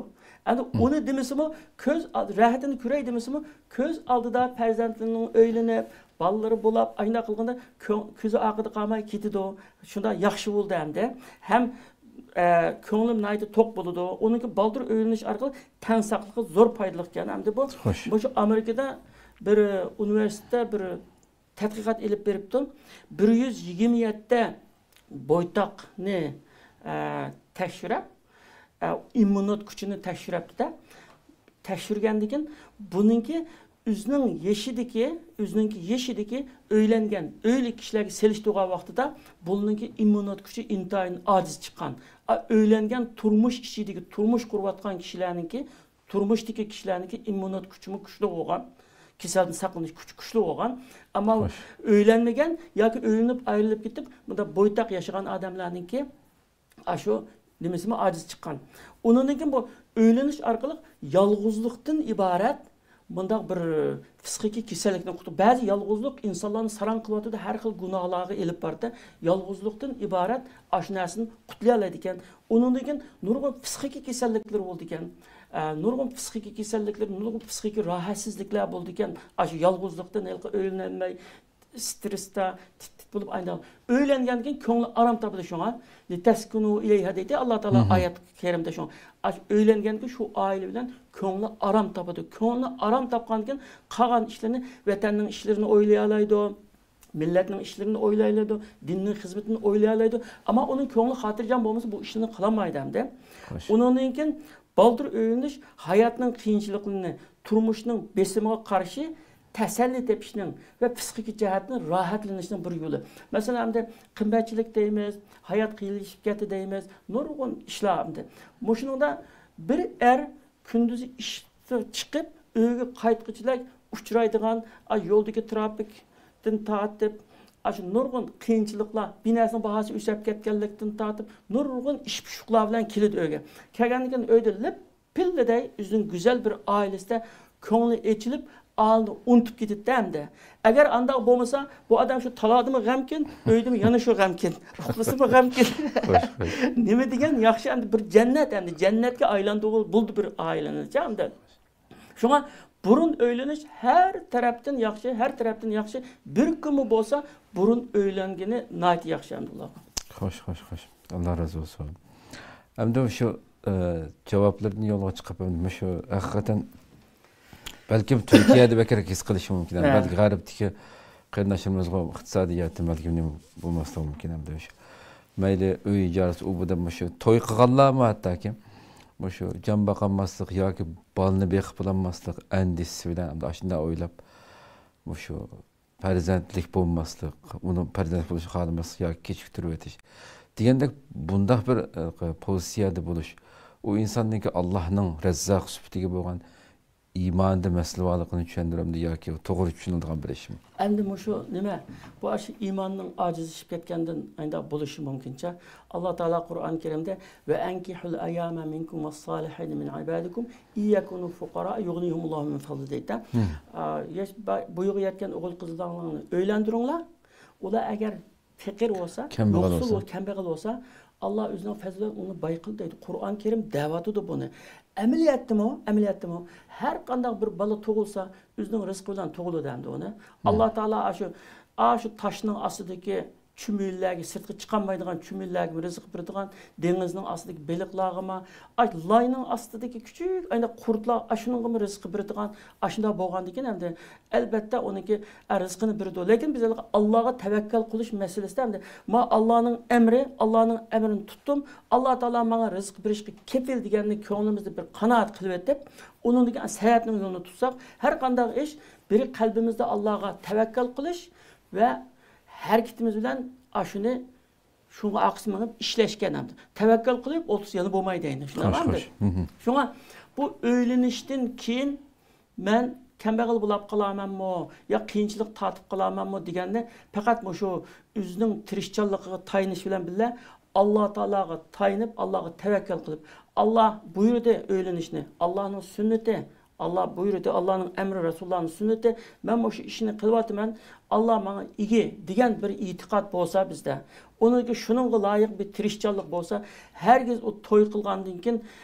ئەمدى ئۇنى دېمىسىمۇ، كۆز ئال-، راھىتىنى كۆرەي دېمىسىمۇ، كۆز ئالدىدا پەرزەنتنىڭ ئۆيلىنىپ، بالىلىرى بولاپ، ئاينا قىلغاندا كۆڭ-، كۆزى ئارقىدا قالماي كېتىدۇ. شۇنداق ياخشى بولدى ئەمدى. ھەم، ئە، كۆڭلۈم ناھايىتى توق بولىدۇ. ئۇنىڭكى بالدۇر ئۆيلىنىش ئارقىلىق تەن ساقلىقىغا زور پايدىلىق ئىكەن. ئەمدى بۇ، مۇشۇ ئامېرىكىدا بىر ئۇنىۋېرسىتېتتا بىر تەتقىقات ئېلىپ بېرىپتۇ. بىر يۈز يىگىرمە يەتتە بويتاقنى، ئە، تەكشۈرۈپ، ئە، ئىممۇنىتېت كۈچىنى تەكشۈرۈپتۇ-دە. تەكشۈرگەندىن كېيىن بۇنىڭكى ئۆزىنىڭ يېشىدىكى، ئۆزىنىڭكى يېشىدىكى ئۆيلەنگەن، ئۆيلۈك كىشىلەرگە سېلىشتۇرغان ۋاقتىدا بۇنىڭكى ئىممۇنىتېت كۈچى ئىنتايىن ئاجىز چىققان. ئا، ئۆيلەنگەن، تۇرمۇش ئىچىدىكى، تۇرمۇش قۇرۇۋاتقان كىشىلەرنىڭكى تۇرمۇشتىكى كىشىلەرنىڭكى ئىممۇنىتېت كۈچىمۇ كۈچلۈك بولغان، كېسەلدىن ساقلىنىش كۈچى كۈچلۈك بولغان. ئەمما ئۆيلەنمىگەن ياكى ئۆيلىنىپ ئايرىلىپ كېتىپ، بۇنداق بويتاق ياشىغان ئادەملەرنىڭكى ئاشۇ نېمىسىمۇ ئاجىز چىققان. ئۇنىڭدىن كېيىن بۇ ئۆيلىنىش ئارقىلىق يالغۇزلۇقتىن ئىبارەت بۇنداق بىر پسىخىكىي كېسەللىكنى قۇتۇلۇپ، بەزى يالغۇزلۇق ئىنسانلارنى ساراڭ قىلىۋاتىدۇ، ھەر خىل گۇناھلارغا ئېلىپ بارىدۇ. يالغۇزلۇقتىن ئىبارەت ئاشۇ نەرسىدىن قۇتۇلۇۋالالايدىكەن. ئۇنىڭدىن كېيىن نۇرغۇن پسىخىكىي كېسەللىكلىرى بولىدىكەن. ئە، نۇرغۇن پسىخىكىي كېسەللىكلىرى، نۇرغۇن پسىخىكىي راھەتسىزلىكلەر بولىدىكەن. ئاشۇ يالغۇزلۇقتىن ھېلىقى ئۆيلىنەلمەي، سترېستا تىت-تىت بولۇپ ئاينىغان. ئۆيلەنگەندىن كېيىن كۆڭلى ئارام تاپىدۇ شۇڭا. لىتەسكۇنۇ ئىلەيھا دەيدۇ ئاللا تائالا ئايەت كەرىمدە شۇڭا. ئاش-، ئۆيلەنگەندىن كېيىن شۇ ئائىلە بىلەن كۆڭلى ئارام تاپىدۇ. كۆڭلى ئارام تاپقاندىن كېيىن قالغان ئىشلىرىنى، ۋەتەننىڭ ئىشلىرىنى ئويلىيالايدۇ. مىللەتنىڭ ئىشلىرىنى ئويلايلايدۇ، دىننىڭ خىزمىتىنى ئويلايلايدۇ. ئەمما ئۇنىڭ كۆڭلى خاتىرجەم بولمىسا، بۇ ئىشلارنى قىلالمايدۇ ئەمدى. خوش. ئۇنىڭدىن كېيىن بالدۇر ئۆيلىنىش ھاياتنىڭ قىيىنچىلىقلىرىنى، تۇرمۇشنىڭ بېسىمىغا قارشى تەسەللى تېپىشنىڭ ۋە پسىخىكىك جەھەتتىن راھەتلىنىشنىڭ بىر يولى. مەسىلەن، ئەمدى قىممەتچىلىك دەيمىز، ھايات قىيىنلىشىپ كەتتى دەيمىز، نۇرغۇن ئىشلار ئەمدى. مۇشۇنىڭدا بىر ئەر كۈندۈزى ئىشقا چىقىپ، ئۆيگە قايتقۇچىلەك ئۇچرايدىغان، ئا، يولدىكى تىرافىكتىن تارتىپ، ئاشۇ نۇرغۇن قىيىنچىلىقلار، بىناسىنىڭ باھاسى ئۆسۈپ كەتكەنلىكتىن تارتىپ، نۇرغۇن ئىش پۇشۇقلار بىلەن كېلىدۇ ئۆيگە. كەلگەندىن كېيىن ئۆيدە لىپپىللىدەي ئۆزىنىڭ گۈزەل بىر ئائىلىسىدە كۆڭلى ئېچىلىپ، ئائىلىنى ئۇنتۇپ كېتىدۇ ئەمدى. ئەگەر ئانداق بولمىسا، بۇ ئادەم شۇ تالادىمۇ غەمكىن، ئۆيدىمۇ يەنە شۇ غەمكىن، ئۇخلىسىمۇ غەمكىن. خوش، خوش. نېمە دېگەن ياخشى، ئەمدى بىر جەننەت، ئەمدى جەننەتكە ئايلاندۇرغىلى بولدى بىر ئائىلىنى، ئەمدى. شۇڭا بۇرۇن ئۆيلىنىش ھەر تەرەپتىن ياخشى، ھەر تەرەپتىن ياخشى. بىر كۈنمۇ بولسا بۇرۇن ئۆيلەنگىنى ناھايىتى ياخشى، ئەمدى ئۇلارغا. خوش، خوش، خوش. ئاللا رازى بولسۇن. ئەمدى شۇ، ئە، جاۋابلىرىدىن يولغا چىقىپ، ئەمدى مۇشۇ ھەقىقەتەن بەلكىم تۈركىيەدە بەكرەك ھېس قىلىشى مۇمكىن. ھە. بەلكى غەربتىكى قېرىنداشلىرىمىزغا ئىقتىسادىي جەھەتتىن بەلكىم نېمە بولماسلىقى مۇمكىن. ئەمدى شۇ مەيلى ئۆي ئىجارىسى، ئۇ بۇ دەپ مۇشۇ توي قىلغانلارمۇ ھەتتاكى مۇشۇ جان باقالماسلىق ياكى بالىنى بېقىپ بولالماسلىق ئەندىشىسى بىلەن ئەمدى ئاشۇنداق ئويلاپ، مۇشۇ پەرزەنتلىك بولماسلىق، ئۇنىڭ پەرزەنت بولۇشنى خالىماسلىق ياكى كېچىكتۈرۈۋېتىش دېگەندەك بۇنداق بىر، ئە، پوزىتسىيەدە بولۇش، ئۇ ئىنساننىڭكى ئاللاھنىڭ رەززاق سۈپىتىگە بولغان ئىمانىدا مەسىلە بارلىقىنى چۈشەندۈرەمدۇ ياكى توغرا چۈشىنىلىدىغان بىر ئىشمۇ؟ ئەمدى مۇشۇ نېمە؟ بۇ ئاشۇ ئىماننىڭ ئاجىزلىشىپ كەتكەندىن ئانداق بولۇشى مۇمكىنچە. ئاللا تائالا قۇرئان كەرىمدە، «ۋە ئەنكىھۇل ئەيامە مىنكۇم ۋەسسالىھىنە مىن ئىبادىكۇم ئىن يەكۇنۇ فۇقارا يۇغنىھىمۇللاھۇ مىن فەزلى» دەيدۇ. ھىم. ئا، ياش، با-، بۇيىغى يەتكەن ئوغۇل-قىزلارنى ئۆيلەندۈرۈڭلار. ئۇلار ئەگەر پېقىر بولسا، كەمبەغەل يوقسۇل بولسا. بول-، كەمبەغەل بولسا، ئاللا ئۆزىنىڭ پەزلى بىلەن ئۇنى باي قىلدى دەيدۇ. قۇرئان كەرىم دەۋاتىدۇ بۇنى. ئەمەلىيەتتىمۇ، ئەمەلىيەتتىمۇ ھەر قانداق بىر بالا تۇغۇلسا، ئۆزىنىڭ رىزقى بىلەن تۇغۇلىدۇ ئەمدى ئۇنى. ئاللا تائالا ئاشۇ، ئاشۇ تاشنىڭ ئاستىدىكى چۈمۈلىلەرگە، سىرتقا چىقالمايدىغان چۈمۈلىلەرگىمۇ رىزىق بېرىدىغان، دېڭىزنىڭ ئاستىدىكى بېلىقلارغىمۇ، ئاش لاينىڭ ئاستىدىكى كىچىك ئاينا قۇرتلار، ئاشۇنىڭغىمۇ رىزىق بېرىدىغان، ئاشۇنداق بولغاندىكىن ئەمدى ئەلبەتتە ئۇنىڭكى، ئە، رىزقىنى بېرىدۇ. لېكىن بىز ھېلىقى ئاللاغا تەۋەككەل قىلىش مەسىلىسىدە ئەمدى ما ئاللانىڭ ئەمرى، ئاللانىڭ ئەمرىنى تۇتتۇم، ئاللا تائالا ماڭا رىزىق بېرىشكە كېپىل دېگەننى كۆڭلىمىزدە بىر قانائەت قىلىۋېتىپ، ئۇنىڭدىن كېيىن سەۋەبنىڭ يولىنى تۇتساق، ھەر قانداق ئىش بىر قەلبىمىزدە ئاللاغا تەۋەككەل قىلىش ۋە ھەرىكىتىمىز بىلەن ئاشۇنى شۇڭا ئارقىسىغا مېڭىپ ئىشلەشكە ئەمدى. تەۋەككەل قىلىپ ئولتۇرسا يەنە بولمايدۇ ئەينى. شۇنداقمۇ خوش، ئەمدى؟ خوش. مم. شۇڭا بۇ ئۆيلىنىشتىن كېيىن مەن كەمبەغەل بولاپ قالارمەنمۇ يا قىيىنچىلىق تارتىپ قالارمەنمۇ دېگەننى پەقەت مۇشۇ ئۆزىنىڭ تىرىشچانلىقىغا تايىنىش بىلەن بىللە، ئاللا تائالاغا تايىنىپ، ئاللاغا تەۋەككەل قىلىپ، ئاللا بۇيرۇدى ئۆيلىنىشنى، ئاللانىڭ سۈننىتى، ئاللا بۇيرۇدى، ئاللانىڭ ئەمرى، رەسۇلۇللانىڭ سۈننىتى، مەن مۇشۇ ئىشنى قىلىۋاتىمەن، ئاللا ماڭا ئىگە دېگەن بىر ئېتىقاد بولسا بىزدە، ئۇنىڭكى شۇنىڭغا لايىق بىر تىرىشچانلىق بولسا، ھەرگىز ئۇ توي قىلغاندىن كېيىن،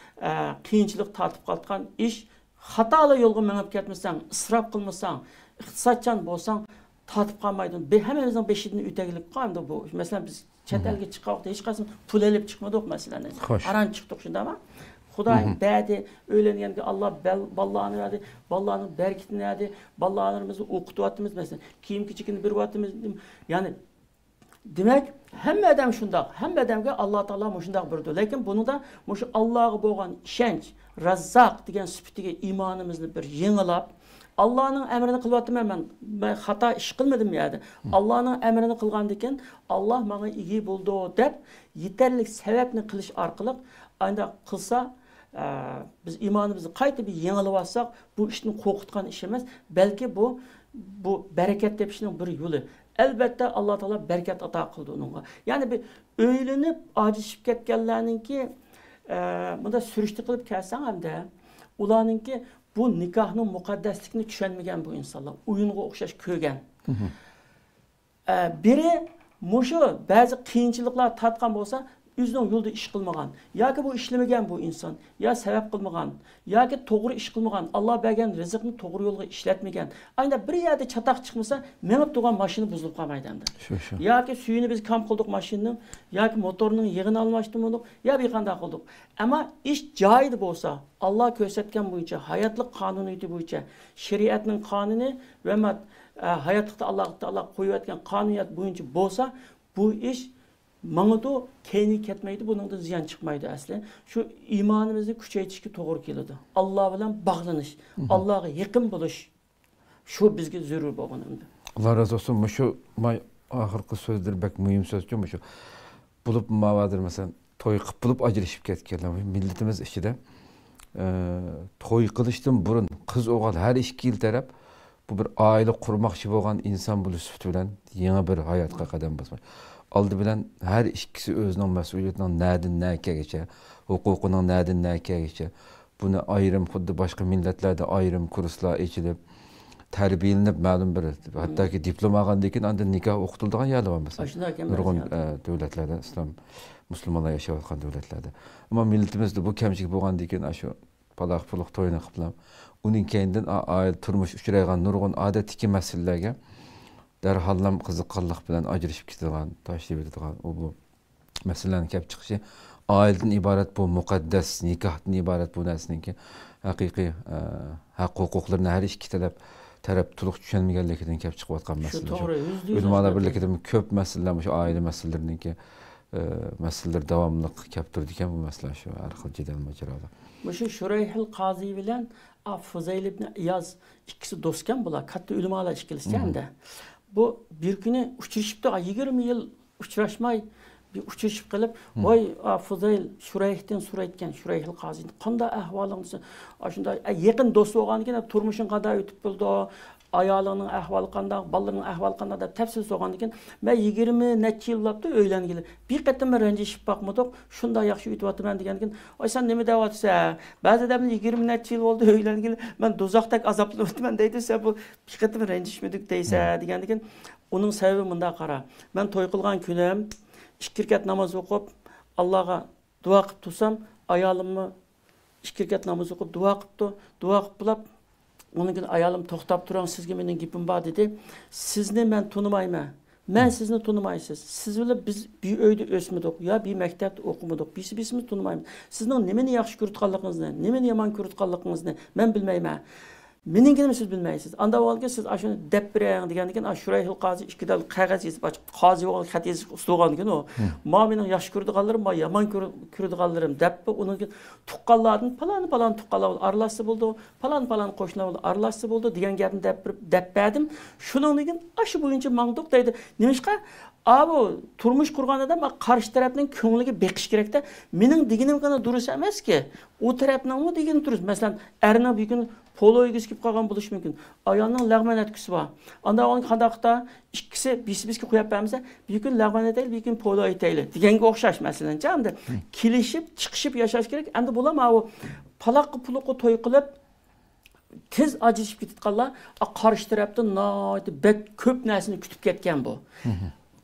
ئە، قىيىنچىلىق تارتىپ قالىدىغان ئىش، خاتالىق يولغا مېڭىپ كەتمىسەڭ، ئىسراپ قىلمىساڭ، ئىقتىسادچان بولساڭ، تارتىپ قالمايدۇ. بە-، ھەممىمىزنىڭ بېشىدىن ئۆتەگلىك قالمىدۇ بۇ. مەسىلەن، بىز چەت ئەلگە چىققان ۋاقىتتا ھېچقايسى پۇل ئېلىپ چىقمىدۇق مەسىلەن. خوش. ئاران چىقتۇق، شۇنداقمۇ؟ خۇدايىم بەردى، ئۆيلەنگەنگە ئاللا بەل-، بالىلارنى بەردى، بالىلارنىڭ بەرىكىتىنى بەردى، بالىلىرىمىزنى ئوقۇتۇۋاتىمىز مەسىلەن. كىيىم-كېچىكىنى بېرىۋاتىمىز. يەنى دېمەك، ھەممە ئادەم شۇنداق، ھەممە ئادەمگە ئاللا تائالا مۇشۇنداق بېرىدۇ. لېكىن بۇنىڭدا مۇشۇ ئاللاغا بولغان ئىشەنچ، راززاق دېگەن سۈپىتىگە ئىمانىمىزنى بىر يېڭىلاپ، ئاللانىڭ ئەمرىنى قىلىۋاتىمەن مەن، مەن خاتا ئىش قىلمىدىم يەردە. ئاللانىڭ ئەمرىنى قىلغاندىكىن ئاللا ماڭا ئىگە بولىدۇ دەپ يېتەرلىك سەۋەبنى قىلىش ئارقىلىق ئانداق قىلسا، ئە، بىز ئىمانىمىزنى قايتا بىر يېڭىلىۋالساق، بۇ ئىشتىن قورقۇتقان ئىش ئەمەس، بەلكى بۇ، بۇ بەرىكەت تېپىشنىڭ بىر يولى. ئەلبەتتە، ئاللا تائالا بەرىكەت ئاتا قىلىدۇ ئۇنىڭغا. يەنى بىر ئۆيلىنىپ، ئاجرىشىپ كەتكەنلەرنىڭكى، ئە، مۇنداق سۈرۈشتە قىلىپ كەلسەڭ ھەمدە، ئۇلارنىڭكى بۇ نىكاھنىڭ مۇقەددەسلىكىنى چۈشەنمىگەن بۇ ئىنسانلار. ئويۇنغا ئوخشاش كۆرگەن. ئە، بىرى مۇشۇ بەزى قىيىنچىلىقلار تارتقان بولسا، ئۆزىنىڭ يولىدا ئىش قىلمىغان، ياكى بۇ ئىشلىمىگەن بۇ ئىنسان، يا سەۋەب قىلمىغان، ياكى توغرا ئىش قىلمىغان، ئاللا بەرگەن رىزىقنى توغرا يولغا ئىشلەتمىگەن. ئاينا بىر يەردە چاتاق چىقمىسا، مېڭىپ تۇرغان ماشىنا بۇزۇلۇپ قالمايدۇ ئەمدى. شۇ، شۇ. ياكى سۈيىنى بىز كام قىلدۇق ماشىنىنىڭ، ياكى موتورنىڭ يېغىنى ئالماشتۇرمىدۇق، يا بىر قانداق قىلدۇق. ئەمما ئىش جايىدا بولسا، ئاللا كۆرسەتكەن بويىچە، ھاياتلىق قانۇنىيىتى بويىچە، شەرىئەتنىڭ قانۇنى ۋە مات-، ئە، ھاياتلىقتا ئاللا تائالا قويۇۋەتكەن قانۇنىيەت بويىچە بولسا، بۇ ئىش ماڭىدۇ، كەينىگە كەتمەيدۇ، بۇنىڭدىن زىيان چىقمايدۇ ئەسلى. شۇ ئىمانىمىزنى كۈچەيتىشكە توغرا كېلىدۇ. ئاللا بىلەن باغلىنىش، ئاللاغا يېقىن بولۇش، شۇ بىزگە زۆرۈر بولغىنى ئەمدى. ئاللا رازى بولسۇن. مۇشۇ ماي ئاخىرقى سۆزلىرى بەك مۇھىم سۆزچۇ مۇشۇ. بولۇپمۇ ماۋۇ ھازىر مەسىلەن، توي قىلىپ بولۇپ ئاجرىشىپ كەتكەنلەر. مىللىتىمىز ئىچىدە، ئە، توي قىلىشتىن بۇرۇن قىز ئوغۇل ھەر ئىككىلا تەرەپ بۇ بىر ئائىلە قۇرماقچى بولغان ئىنسان بولۇش سۈپىتى بىلەن يېڭى بىر ھاياتقا قەدەم باسماق. ئالدى بىلەن ھەر ئىككىسى ئۆزىنىڭ مەسئۇلىيىتىنىڭ نەدىن نەگىچە، ھوقۇقىنىڭ نەدىن نەگىچە، بۇنى ئايرىم، خۇددى باشقا مىللەتلەردە ئايرىم كۇرسلار ئېچىلىپ، تەربىيەلىنىپ، مەلۇم بىر، ھەتتاكى دىپلوم ئالغاندىن كېيىن ئاندىن نىكاھ ئوقۇتۇلىدىغان يەرلەر بار، مەسىلەن. ئاشۇنداق ئىكەن، نۇرغۇن، مەسىلەن. ئە، دۆلەتلەردە ئىسلام، مۇسۇلمانلار ياشاۋاتقان دۆلەتلەردە. ئەمما مىللىتىمىزدە بۇ كەمچىلىك بولغاندىن كېيىن، ئاشۇ پالاق پۇلۇق توينى قىلىپ، ئۇنىڭ كەينىدىن ئا-، ئائىلە تۇرمۇش ئۇچرايدىغان نۇرغۇن ئادەتتىكى مەسىلىلەرگە دەرھاللام قىزىققانلىق بىلەن ئاجرىشىپ كېتىدىغان، تاشلىۋېتىدىغان، ئۇ بۇ مەسىلىلەرنىڭ كەپ چىقىشى، ئائىلىدىن ئىبارەت بۇ مۇقەددەس نىكاھتىن ئىبارەت بۇ نەرسىنىڭكى ھەقىقىي، ئە، ھەق ھوقۇقلىرىنى ھەر ئىككى تەرەپ، تەرەپ تولۇق چۈشەنمىگەنلىكىدىن كەپ چىقىۋاتقان شۇ مەسىلە. شۇ توغرا، يۈزدە يۈز ئۆلىمالار ئاشۇنداق بىرلىكىدىمۇ كۆپ مەسىلىلەر مۇشۇ ئائىلە مەسىلىلىرىنىڭكى، ئە، مەسىلىلىرى داۋاملىق كەپ تۇرىدىكەن بۇ مەسىلە شۇ ھەر خىل جېدەل ماجىرالار. مۇشۇ شۇرەيھىل قازى بىلەن، ئا، فۇزەيل ئىبنى ئىياز ئىككىسى دوستكەن بۇلار، كاتتا ئۆلىمالار ئىككىلىسى ئەمدى. بۇ بىر كۈنى ئۇچرىشىپتۇ، يىگىرمە يىل ئۇچراشماي، بىر ئۇچرىشىپ قېلىپ، ۋاي، ئا، فۇزەيل شۇرەيھتىن سورايدىكەن، شۇرەيھىل قازى، قانداق ئەھۋالىڭ دېسە، ئاشۇنداق، ئە، يېقىن دوست بولغاندىكىن، تۇرمۇشۇڭ قانداق ئۆتۈپ بولىدۇ، ئايالىڭنىڭ ئەھۋالى قانداق، بالىلىرىنىڭ ئەھۋالى قانداق دەپ تەپسىلىي سورىغاندىكىن، مەن يىگىرمە نەچچە يىل بولاپتۇ ئۆيلەنگىلى، بىر قېتىممۇ رەنجىشىپ باقمىدۇق، شۇنداق ياخشى ئۆتۈۋاتىمەن دېگەندىكىن، ۋاي، سەن نېمە دەۋاتىسەن؟ بەزى ئادەملەر يىگىرمە نەچچە يىل بولدى ئۆيلەنگىلى، مەن دوزاختەك ئازابلىنىۋاتىمەن دەيدۇ، سەن بۇ بىر قېتىم رەنجىشمىدۇق دەيسەن، دېگەندىكىن، ئۇنىڭ سەۋەبى مۇنداق قارا. مەن توي قىلغان كۈنۈم ئىككى رەكەت ناماز ئوقۇپ، ئاللاغا دۇئا قىلىپ تۇرسام، ئايالىممۇ ئىككى رەكەت ناماز ئوقۇپ دۇئا قىپتۇ. دۇئا قىپ بولاپ، ئۇنىڭ كېيىن ئايالىم، «توختاپ تۇرۇڭ، سىزگە مېنىڭ گېپىم بار» دېدى. «سىزنى مەن تونۇمايمەن. مەن سىزنى تونۇمايسىز. سىز بىلەن بىز بىر ئۆيدە ئۆسمىدۇق، يا بىر مەكتەپتە ئوقۇمىدۇق. بىرسى بىرسىمىزنى تونۇمايمىز. سىزنىڭ نېمىنى ياخشى كۆرىدىغانلىقىڭىزنى، نېمىنى يامان كۆرىدىغانلىقىڭىزنى مەن بىلمەيمەن. مېنىڭكىنىمۇ سىز بىلمەيسىز. ئاندا بولغاندىكىن سىز ئاشۇنى دەپ بېرىڭ» دېگەندىكىن، ئاشۇ شۇرەيھۇل قازى ئىككى دال قەغەز يېزىپ، ئاشۇ قازى بولغان خەت يېزىش ئۇسۇلى بولغاندىكىن ئۇ، «ما مېنىڭ ياخشى كۆرىدىغانلىرىم، ما يامان كۆر-، كۆرىدىغانلىرىم» دەپ، ئۇنىڭ كېيىن تۇغقانلاردىن پالان-پالان تۇغقانلار بىلەن ئارىلاشسا بولىدۇ، پالان-پالان قوشنىلار بىلەن ئارىلاشسا بولىدۇ دېگەن گەپنى دەپ بېرىپ، دەپ بەردىم. شۇنىڭدىن كېيىن ئاشۇ بويىچە ماڭدۇق دەيدۇ. نېمىشقا؟ ئاۋۇ تۇرمۇش قۇرغان ئادەم قارشى تەرەپنىڭ كۆڭلىگە بېقىش كېرەكتە. مېنىڭ دېگىنىمگىلا دۇرۇس ئەمەسكى، ئۇ تەرەپنىڭمۇ دېگىنى دۇرۇس. مەسىلەن، ئەرنىڭ بىر كۈنى پولو ئۆگىسى كېلىپ قالغان بولۇشى مۇمكىن. ئايالنىڭ لەغمەن ئەتكۈسى بار. ئاندا ئۇنى قانداقتا ئىككىسى بىرسى بىرسىگە قويۇپ بەرمىسە، بىر كۈنى لەغمەن ئەتەيلى، بىر كۈنى پولو ئېيتايلى دېگەنگە ئوخشاش، مەسىلەنچە، ئەمدى كېلىشىپ، چىقىشىپ ياشاش كېرەك. ئەمدى بۇلار ماۋۇ پالاققا پۇلۇققا توي قىلىپ، تېز ئاجرىشىپ كېتىدىغانلار، ئا، قارشى تەرەپتىن ناھايىتى بەك كۆپ نەرسىنى كۈتۈپ كەتكەن بۇ.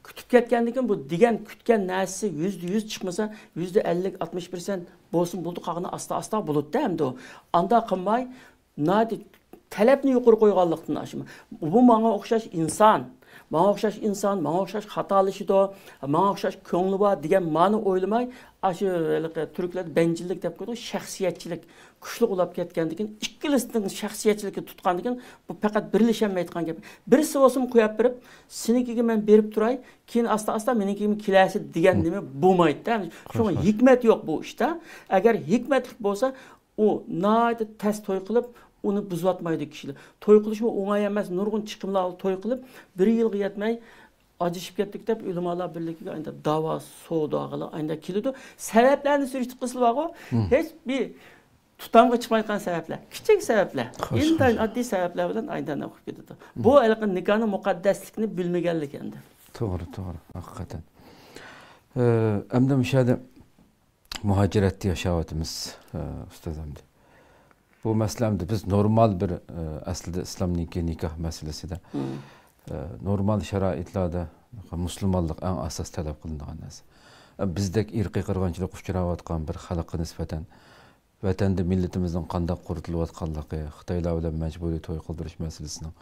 كۈتۈپ كەتكەندىن كېيىن بۇ دېگەن، كۈتكەن نەرسىسى يۈزدە يۈز چىقمىسا، يۈزدە ئەللىك، ئاتمىش پىرسەنت بولسىمۇ بولدى، قالغىنى ئاستا-ئاستا بولىدۇ ئەمدى ئۇ. ئانداق قىلماي، ناھايىتى تەلەپنى يۇقىرى قويغانلىقتىن ئاشۇ. بۇ ماڭا ئوخشاش ئىنسان، ماڭا ئوخشاش ئىنسان، ماڭا ئوخشاش خاتالىشىدۇ، ماڭا ئوخشاش كۆڭلى بار دېگەن مەنىنى ئويلىماي، ئاشۇ ھېلىقى تۈركلەردە بەنچىلىك دەپ قويىدۇ، شەخسىيەتچىلىك كۈچلۈك بولاپ كەتكەندىن كېيىن، ئىككىلىسىنىڭ شەخسىيەتچىلىكى تۇتقاندىن كېيىن، بۇ پەقەت بىرلىشەلمەيدىغان گەپ. بىرسى بولسىمۇ قويۇپ بېرىپ، سېنىڭكىگە مەن بېرىپ تۇراي، كېيىن ئاستا-ئاستا مېنىڭكىگىمۇ كېلەرسىز دېگەن نېمە بولمايدۇ-دە. شۇڭا ھېكمەت يوق بۇ ئىشتا. ئەگەر ھېكمەتلىك بولسا، ئۇ ناھايىتى تەس توي قىلىپ، ئۇنى بۇزۇۋاتمايدۇ كىشىلەر. توي قىلىشمۇ ئوڭاي ئەمەس، نۇرغۇن چىقىملار توي قىلىپ، بىر يىلغا يەتمەي ئاجرىشىپ كەتتۇق دەپ، ئۆلىمالار بىرلىكىگە ئايدا داۋا سودا قىلىپ ئايدا كېلىدۇ. سەۋەبلەرنى سۈرۈشتۈرۈپ قىلسىلا بارغۇ، ھېچ بىر تۇتامغا چىقمايدىغان سەۋەبلەر، كىچىك سەۋەبلەر، ئىنتايىن ئاددىي سەۋەبلەر بىلەن ئايدا بولۇپ كېتىدۇ. بۇ ھېلىقى نىكاھنىڭ مۇقەددەسلىكىنى بىلمىگەنلىك ئەمدى. توغرا، توغرا، ھەقىقەتەن. ئە، ئەمدى مۇشۇ يەردە مۇھاجىرەتتە ياشاۋاتىمىز، ئە، ئۇستاز ئەمدى. بۇ مەسىلە ئەمدى بىز نورمال بىر، ئە، ئەسلىدە ئىسلامنىڭكى نىكاھ مەسىلىسىدە، ئە، نورمال شارائىتلاردا مۇسۇلمانلىق ئەڭ ئاساس تەلەپ قىلىنىدىغان نەرسە. ئە، بىزدەك ئىرقىي قىرغىنچىلىققا ئۇچراۋاتقان بىر خەلققە نىسبەتەن ۋەتەندە مىللىتىمىزنىڭ قانداق قۇرۇتۇلۇۋاتقانلىقى، خىتايلار بىلەن مەجبۇرىي توي قىلدۇرۇش مەسىلىسىنىڭ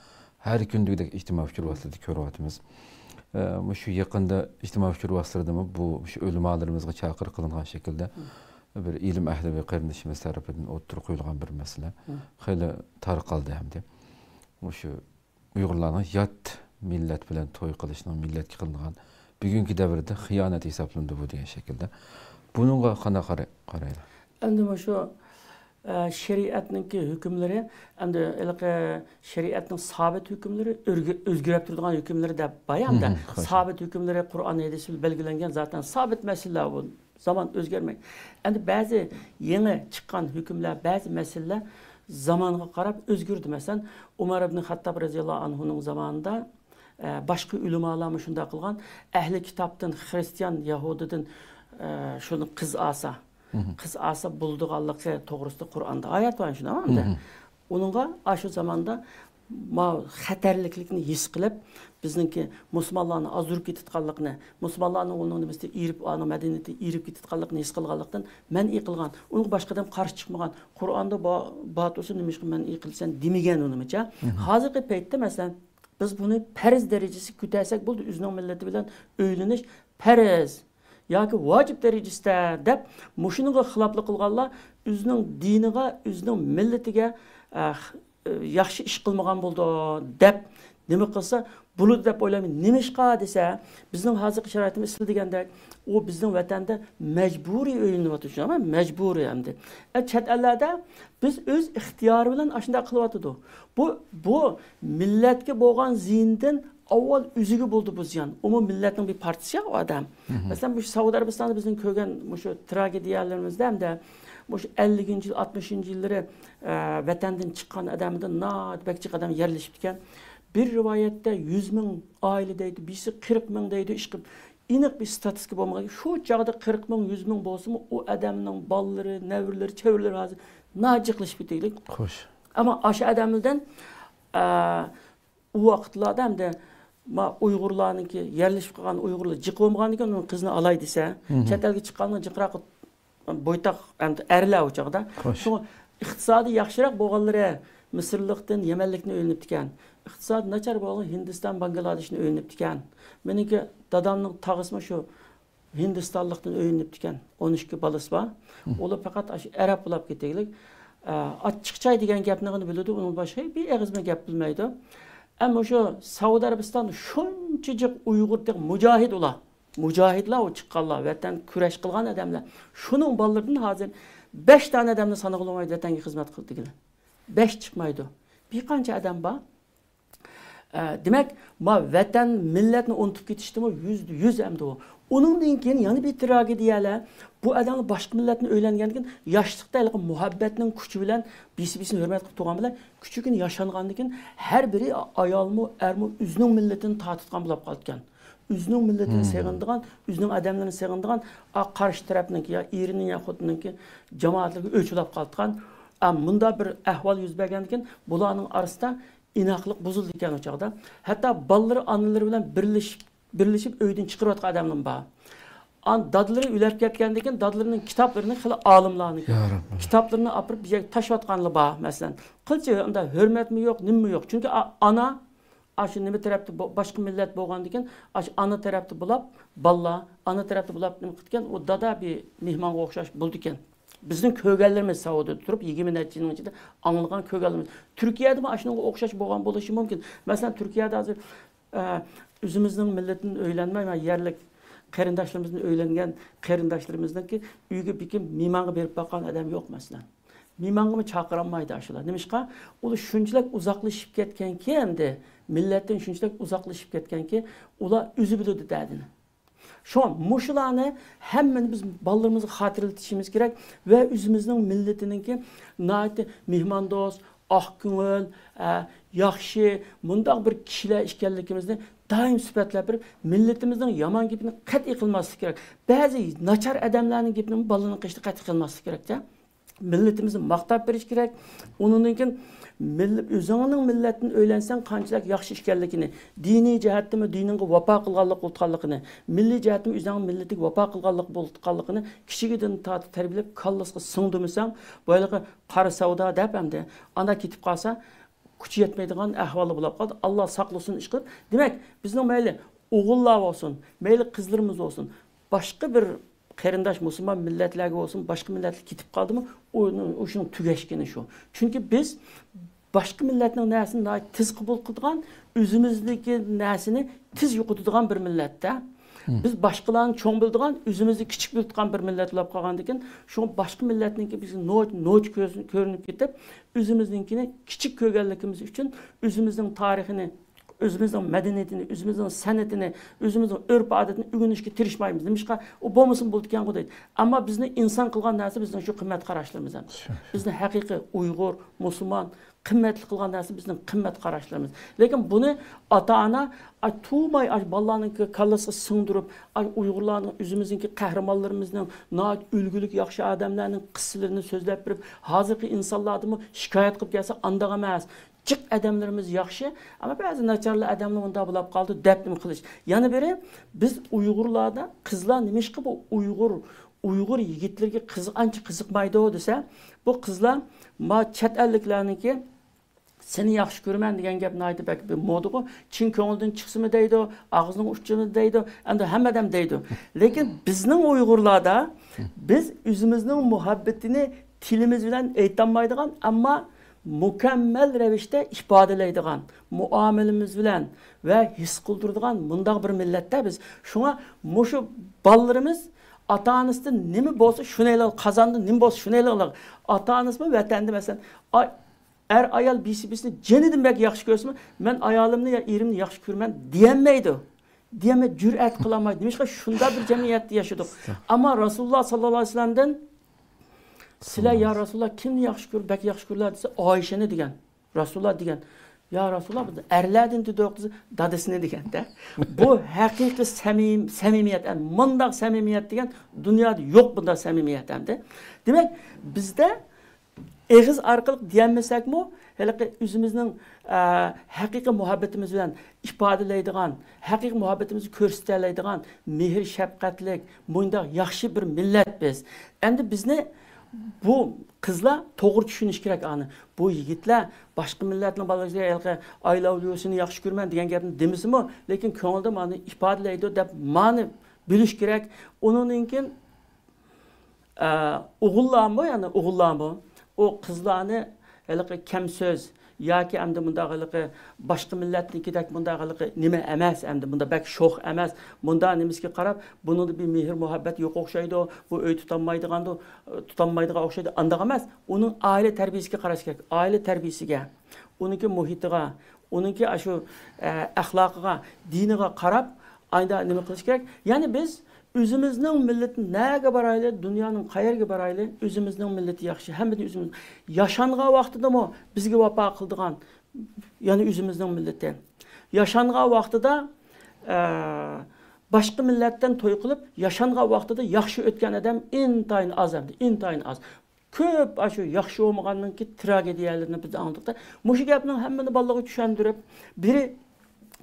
ھەر كۈندىكىدەك ئىجتىمائىي ئۇچۇر ۋاسىتىلىرىدە كۆرۈۋاتىمىز. ئە، مۇشۇ يېقىندا ئىجتىمائىي ئۇچۇر ۋاسىتىلىرىدىمۇ بۇ، مۇشۇ ئۆلىمالىرىمىزغا چاقىرىق قىلىنغان شەكىلدە بىر ئىلىم ئەھلى بىر قېرىندىشىمىز تەرىپىدىن ئوتتۇرىغا قويۇلغان بىر مەسىلە خېلى تارقالدى ھەمدە. مۇشۇ ئۇيغۇرلارنىڭ يات مىللەت بىلەن توي قىلىشىنىڭ مىللەتكە قىلىنغان بۈگۈنكى دەۋردە خىيانەت ھېسابلىنىدۇ بۇ دېگەن شەكىلدە. بۇنىڭغا قانداق قاراي-، قارايلا؟ ئەمدى مۇشۇ، ئە، شەرىئەتنىڭكى ھۆكۈملىرى، ئەمدى ھېلىقى شەرىئەتنىڭ سابىت ھۆكۈملىرى، ئۆرگە-، ئۆزگىرىپ تۇرىدىغان ھۆكۈملىرى دەپ بايامدا. سابىت ھۆكۈملىرى قۇرئان، ھەدىس بىلەن بەلگىلەنگەن زاتەن سابىت مەسىلىلەر بۇ. زامان ئۆزگەرمەيدۇ. ئەمدى بەزى يېڭى چىققان ھۆكۈملەر، بەزى مەسىلىلەر زامانغا قاراپ ئۆزگىرىدۇ. مەسىلەن، ئۇمار ئىبن خەتتاب رەزىياللاھۇ ئەنھۇنىڭ زامانىدا، ئە، باشقا ئۆلىمالارمۇ شۇنداق قىلغان. ئەھلى كىتابتىن، خرىستىيان، يەھۇدىدىن، ئە، شۇنى قىز ئالسا، قىز ئالسا بولىدىغانلىقى توغرىسىدا قۇرئاندا ئايەت بار، شۇنداقمۇ؟ ئۇنىڭغا ئاشۇ زاماندا ما خەتەرلىكلىكنى ھېس قىلىپ، بىزنىڭكى مۇسۇلمانلارنىڭ ئازدۇرۇپ كېتىدىغانلىقىنى، مۇسۇلمانلارنىڭ ئۇنىڭ نېمىسى ئېرىپ، ئۇنىڭ مەدەنىيىتى ئېرىپ كېتىدىغانلىقىنى ھېس قىلغانلىقتىن مەنئى قىلغان. ئۇنىڭغا باشقا ئادەم قارشى چىقمىغان. قۇرئاندا با-، بار تۇرسا نېمىشقا مەنئى قىلىسەن دېمىگەن ئۇنىمۇچە. ھازىرقى پەيتتە، مەسىلەن، بىز بۇنى پەرز دەرىجىسىگە كۆتەرسەك بولدى، ئۆزىنىڭ مىللىتى بىلەن ئۆيلىنىش پەرز ياكى ۋاجىپ دەرىجىسىدە دەپ، مۇشۇنىڭغا خىلاپلىق قىلغانلار ئۆزىنىڭ دىنىغا، ئۆزىنىڭ مىللىتىگە، ئە، خ-، ئە، ياخشى ئىش قىلمىغان بولىدۇ دەپ نېمە قىلسا بولىدۇ دەپ ئويلايمەن. نېمىشقا دېسە، بىزنىڭ ھازىرقى شارائىتىمىز سىلەر دېگەندەك، ئۇ بىزنىڭ ۋەتەندە مەجبۇرىي ئۆيلىنىۋاتىدۇ، شۇنداقمۇ؟ مەجبۇرىي ئەمدى. ئە، چەت ئەللەردە بىز ئۆز ئىختىيارى بىلەن ئاشۇنداق قىلىۋاتىدۇ. بۇ، بۇ مىللەتكە بولغان زىيىنىدىن ئاۋۋال ئۆزىگە بولىدۇ بۇ زىيان. ئۇمۇ مىللەتنىڭ بىر پارچىسى يا ئۇ ئادەم. مەسىلەن، مۇشۇ سەئۇدى ئەرەبىستاندا بىزنىڭ كۆرگەن مۇشۇ تراگېدىيەلىرىمىزدە ھەمدە مۇشۇ ئەللىكىنچى يىل، ئاتمىشىنچى يىللىرى، ئە، ۋەتەندىن چىققان ئادەمدىن ناھايىتى بەك جىق ئادەم يەرلىشىپتىكەن. بىر رىۋايەتتە يۈز مىڭ ئائىلە دەيدۇ، بىرسى قىرىق مىڭ دەيدۇ، ئىشقىلىپ ئېنىق بىر ستاتىستىكا بولمىغان. شۇ چاغدا قىرىق مىڭ، يۈز مىڭ بولسىمۇ، ئۇ ئادەمنىڭ بالىلىرى، نەۋرىلىرى، چەۋرىلىرى ھازىر ناھايىتى جىقلىشىپ كېتىگلىك. خوش. ئەمما ئاشۇ ئادەملەردىن، ئە، ئۇ ۋاقىتلاردا ئەمدى ما ئۇيغۇرلارنىڭكى، يەرلىشىپ قالغان ئۇيغۇرلار جىقى بولمىغاندىكىن، ئۇنىڭ قىزىنى ئالاي دېسە، چەت ئەلگە چىققاندا جىقراق بويتاق ئەمدى ئەرلەر ئۇ چاغدا. شۇڭا ئىقتىسادى ياخشىراق بولغانلىرى مىسىرلىقتىن، يەمەنلىكتىن ئۆيلىنىپتىكەن. ئىقتىسادى ناچار بولغان ھىندىستان، باڭگلادېشتىن ئۆيلىنىپتىكەن. مېنىڭكى دادامنىڭ تاغىسىمۇ شۇ ھىندىستانلىقتىن ئۆيلىنىپتىكەن. ئون ئىككى بالىسى بار. ئۇلار پەقەت ئاشۇ ئەرەب بولاپ كېتەيلىك. ئە، ئاچچىق چاي دېگەن گەپنىغىنى بىلىدۇ، ئۇنىڭ باشقا بىر ئېغىز بىلەن گەپ بىلمەيدۇ. ئەمما شۇ سەئۇدى ئەرەبىستاندا شۇنچە جىق ئۇيغۇر، تېخى مۇجاھىد ئۇلار. مۇجاھىدلار ئۇ چىققانلار، ۋەتەن كۈرەش قىلغان ئادەملەر. شۇنىڭ بالىلىرىدىن ھازىر بەش دانە ئادەمنى سانىغىلى بولمايدۇ، ۋەتەنگە خىزمەت قىلدى دېگىلى. بەش چىقمايدۇ. بىر قانچە ئادەم بار. ئە، دېمەك، ما ۋەتەن، مىللەتنى ئۇنتۇپ كېتىشتىمۇ يۈزدە يۈز ئەمدى ئۇ. ئۇنىڭدىن كېيىن يەنە بىر تراگېدىيەلەر. بۇ ئادەملەر باشقا مىللەتنى ئۆيلەنگەندىن كېيىن، ياشلىقتا ھېلىقى مۇھەببەتنىڭ كۈچى بىلەن بىرسى بىرسىنى ھۆرمەت قىلىپ تۇرغان بىلەن، كىچىككىنە ياشانغاندىن كېيىن ھەر بىرى ئايالمۇ، ئەرمۇ ئۆزىنىڭ مىللىتىنى تارتىدىغان بولۇپ قالىدىكەن. ئۆزىنىڭ مىللىتىنى سېغىنىدىغان، ئۆزىنىڭ ئادەملىرىنى سېغىنىدىغان، ئا، قارشى تەرەپنىڭكى يا ئېرىنىڭ يا خوتۇنىنىڭكى جامائەتلىكى ئۆچ بولاپ قالىدىغان. ئا، مۇنداق بىر ئەھۋال يۈز بەرگەندىن كېيىن بۇلارنىڭ ئارىسىدا ئىناقلىق بۇزۇلىدىكەن ئۇ چاغدا. ھەتتا بالىلىرى ئانىلىرى بىلەن بىرلىشىپ، بىرلىشىپ ئۆيدىن چىقىرىۋاتقان ئادەملەرمۇ بار. ئان-، دادىلىرى ئۆلۈپ كەتكەندىن كېيىن دادىلىرىنىڭ كىتابلىرىنى، خېلى ئالىملارنىڭكى كىتابلىرىنى ئاپىرىپ بىر يەرگە تاشلىۋاتقانلار بار، مەسىلەن. قىلچە ئۇنداق ھۆرمەتمۇ يوق، نېمىمۇ يوق. چۈنكى ئا-، ئانا ئاشۇ نېمە تەرەپتە بو-، باشقا مىللەت بولغاندىكىن، ئاشۇ ئانا تەرەپتە بولاپ، بالىلار ئانا تەرەپتە بولاپ نېمە قىلىدىكەن، ئۇ دادا بىر مېھمانغا ئوخشاش بولىدىكەن. بىزنىڭ كۆرگەنلىرىمىز سەئۇدىدا تۇرۇپ، يىگىرمە نەچچە يىلنىڭ ئىچىدە ئاڭلىغان، كۆرگەنلىرىمىز. تۈركىيەدىمۇ ئاشۇنىڭغا ئوخشاش بولغان بولۇشى مۇمكىن. مەسىلەن، تۈركىيەدە ھازىر، ئە، ئۆزىمىزنىڭ مىللىتىدىن ئۆيلەنمەي، يەرلىك قېرىنداشلىرىمىزدىن ئۆيلەنگەن قېرىنداشلىرىمىزنىڭكى ئۆيىگە بېكىم مېھمانغا بېرىپ باققان ئادەم يوق، مەسىلەن. مېھمانغىمۇ چاقىرالمايدۇ ئاشۇلار. نېمىشقا؟ ئۇلار شۇنچىلىك ئۇزاقلىشىپ كەتكەنكى ئەمدى، مىللەتتىن شۇنچىلىك ئۇزاقلىشىپ كەتكەنكى، ئۇلار ئۆزى بىلىدۇ دەردىنى. شۇڭا مۇشۇلارنى ھەممىنى بىز بالىلىرىمىزغا خاتىرىلىتىشىمىز كېرەك ۋە ئۆزىمىزنىڭ مىللىتىنىڭكى ناھايىتى مېھماندوست، ئاق كۆڭۈل، ئە، ياخشى، مۇنداق بىر كىشىلەر ئىكەنلىكىمىزنى دائىم سۈپەتلەپ بېرىپ، مىللىتىمىزنىڭ يامان گېپىنى قەتئىي قىلماسلىق كېرەك. بەزى ناچار ئادەملەرنىڭ گېپىنىمۇ بالىلارنىڭ قېشىدا قەتئىي قىلماسلىق كېرەكتە. مىللىتىمىزنى ماختاپ بېرىش كېرەك. ئۇنىڭدىن كېيىن مىلل-، ئۆزۈڭنىڭ مىللەتتىن ئۆيلەنسەڭ قانچىلىك ياخشى ئىكەنلىكىنى، دىنىي جەھەتتىمۇ دىنىڭغا ۋاپا قىلغانلىق بولۇۋاتقانلىقىنى، مىللىي جەھەتتىمۇ ئۆزۈڭنىڭ مىللىتىگە ۋاپا قىلغانلىق بولۇۋاتقانلىقىنى كىچىكىدىن تارتىپ تەربىيەلەپ، كاللىسىغا سىڭدۈرمىسەڭ، بۇ ھېلىقى قارا سەۋدا دەپ ئەمدى ئانداق كېتىپ قالسا، كۈچى يەتمەيدىغان ئەھۋالدا بولاپ قالدى. ئاللا ساقلىسۇن ئىشقىلىپ. دېمەك، بىزنىڭ مەيلى ئوغۇللار بولسۇن، مەيلى قىزلىرىمىز بولسۇن، باشقا بىر قېرىنداش مۇسۇلمان مىللەتلەرگە بولسۇن، باشقا مىللەتلەر كېتىپ قالدىمۇ، ئۇنىڭ، ئۇ شۇنىڭ تۈگەشكىنى شۇ. چۈنكى بىز باشقا مىللەتنىڭ نەرسىنى ناھايىتى تېز قوبۇل قىلىدىغان، ئۆزىمىزدىكى نەرسىنى تېز يوقىتىدىغان بىر مىللەتتە. بىز باشقىلارنى چوڭ بىلىدىغان، ئۆزىمىزنى كىچىك بىلىدىغان بىر مىللەت بولۇپ قالغاندىكىن، شۇڭا باشقا مىللەتنىڭكى بىزگە نوچ، نوچ كۆز-، كۆرۈنۈپ كېتىپ، ئۆزىمىزنىڭكىنى كىچىك كۆرگەنلىكىمىز ئۈچۈن ئۆزىمىزنىڭ تارىخىنى، ئۆزىمىزنىڭ مەدەنىيىتىنى، ئۆزىمىزنىڭ سەنئىتىنى، ئۆزىمىزنىڭ ئۆرپ-ئادىتىنى ئۆگىنىشكە تىرىشمايمىز. نېمىشقا؟ ئۇ بولمىسىمۇ بولىدىكەنغۇ دەيدۇ. ئەمما بىزنى ئىنسان قىلغان نەرسە بىزنىڭ شۇ قىممەت قاراشلىرىمىز ئەمدى. شۇ، شۇ. بىزنى ھەقىقىي ئۇيغۇر، مۇسۇلمان، قىممەتلىك قىلغان نەرسە بىزنىڭ قىممەت قاراشلىرىمىز. لېكىن بۇنى ئاتا-ئانا، ئاي، تۇماي، ئاي، بالىلارنىڭ كاللىسىغا سىڭدۈرۈپ، ئاي، ئۇيغۇرلارنىڭ، ئۆزىمىزنىڭكى قەھرىمانلىرىمىزنىڭ ناھايىتى ئۈلگىلىك ياخشى ئادەملەرنىڭ قىسسىلىرىنى سۆزلەپ بېرىپ، ھازىرقى ئىنسانلاردىنمۇ شىكايەت قىلىپ كەلسە، ئانداق ئەمەس. جىق ئادەملىرىمىز ياخشى، ئەمما بەزى ناچارلا ئادەملەر مۇنداق بولاپ قالدى دەپ نېمە قىلىش. يەنە بىرى، بىز ئۇيغۇرلاردا قىزلار نېمىشقا بۇ ئۇيغۇر، ئۇيغۇر يىگىتلىرىگە قىز-، ئانچە قىزىقمايدۇ دېسە، بۇ قىزلار ما چەت ئەللىكلەرنىڭكى سېنى ياخشى كۆرىمەن دېگەن گەپ ناھايىتى بەك بىر مودىغۇ. چىن كۆڭۈلدىن چىقسىمۇ دەيدۇ، ئاغزىنىڭ ئۇچىمۇ دەيدۇ، ئەمدى ھەممە ئادەم دەيدۇ. لېكىن بىزنىڭ ئۇيغۇرلاردا بىز ئۆزىمىزنىڭ مۇھەببىتىنى تىلىمىز بىلەن ئېيتالمايدىغان، ئەمما مۇكەممەل رەۋىشتە ئىپادىلەيدىغان، مۇئامىلىمىز بىلەن ۋە ھېس قىلدۇرىدىغان مۇنداق بىر مىللەتتە بىز. شۇڭا مۇشۇ بالىلىرىمىز ئاتا-ئانىسىدىن نېمە بولسا شۇنى ئېلىڭ، قازاندا نېمە بولسا شۇنى ئېلىڭ. ئاتا-ئانىسىمۇ ۋەتەندە، مەسىلەن، ئا-، ئەر-ئايال بىرسى-بىرسىنى جېنىدىن بەك ياخشى كۆرسىمۇ، مەن ئايالىمنى يا ئېرىمنى ياخشى كۆرىمەن دېيەلمەيدۇ. دېيەلمەي، جۈرئەت قىلالمايدۇ. نېمىشقا؟ شۇنداق بىر جەمئىيەتتە ياشىدۇق. ئەمما رەسۇلۇللا ساللاللاھۇ ئەلەيھى ۋەسەللەمدىن، سىلەر يا رەسۇلۇللا كىمنى ياخشى كۆر-، بەك ياخشى كۆرىلا دېسە، ئائىشىنى دېگەن. رەسۇلۇللا دېگەن، يا رەسۇلۇللا، بىز ئەرلەردىن دېدۇق دېسە، دادىسىنى دېگەندە. بۇ ھەقىقىي سەمىم-، سەمىمىيەت. ئەمدى مۇنداق سەمىمىيەت دېگەن دۇنيادا يوق، بۇنداق سەمىمىيەت ئەمدى. دېمەك، بىزدە ئېغىز ئارقىلىق دېيەلمىسەكمۇ، ھېلىقى ئۆزىمىزنىڭ، ئە، ھەقىقىي مۇھەببىتىمىز بىلەن ئىپادىلەيدىغان، ھەقىقىي مۇھەببىتىمىزنى كۆرسىتەلەيدىغان مېھىر شەپقەتلىك، مۇنداق ياخشى بىر مىللەت بىز. ئەمدى بىزنى بۇ قىزلار توغرا چۈشىنىشى كېرەك ئانى. بۇ يىگىتلەر باشقا مىللەتنىڭ بالىلىرى ھېلىقى «I love you»سىنى ياخشى كۆرىمەن دېگەن گەپنى دېمىسىمۇ، لېكىن كۆڭلىدە مانى ئىپادىلەيدۇ دەپ مانى بىلىش كېرەك. ئۇنىڭدىن كېيىن ئە، ئوغۇللارمۇ، يەنى ئوغۇللارمۇ ئۇ قىزلارنى ھېلىقى كەم سۆز ياكى ئەمدى مۇنداق ھېلىقى باشقا مىللەتنىڭكىدەك مۇنداق ھېلىقى نېمە ئەمەس، ئەمدى مۇنداق بەك شوخ ئەمەس، مۇنداق نېمىسىگە قاراپ، بۇنىڭدا بىر مېھىر مۇھەببەت يوق ئوخشايدۇ، بۇ ئۆي تۇتالمايدىغاندۇ، تۇتالمايدىغان ئوخشايدۇ، ئانداق ئەمەس. ئۇنىڭ ئائىلە تەربىيىسىگە قاراش كېرەك، ئائىلە تەربىيىسىگە، ئۇنىڭكى مۇھىتىغا، ئۇنىڭكى ئاشۇ، ئە، ئەخلاقىغا، دىنىغا قاراپ، ئايدا نېمە قىلىش كېرەك؟ يەنى بىز ئۆزىمىزنىڭ مىللىتى نەگە بارايلى، دۇنيانىڭ قەيەرگە بارايلى، ئۆزىمىزنىڭ مىللىتى ياخشى. ھەممىدىن ئۆزىمىز. ياشانغان ۋاقتىدىمۇ بىزگە ۋاپا قىلىدىغان، يەنى ئۆزىمىزنىڭ مىللىتى. ياشانغان ۋاقتىدا، ئە، باشقا مىللەتتىن توي قىلىپ، ياشانغان ۋاقتىدا ياخشى ئۆتكەن ئادەم ئىنتايىن ئاز ئەمدى، ئىنتايىن ئاز. كۆپ ئاشۇ ياخشى بولمىغاننىڭكى تراگېدىيەلىرىنى بىز ئاڭلىدۇق-دە. مۇشۇ گەپنىڭ ھەممىنى بالىلارغا چۈشەندۈرۈپ، بىرى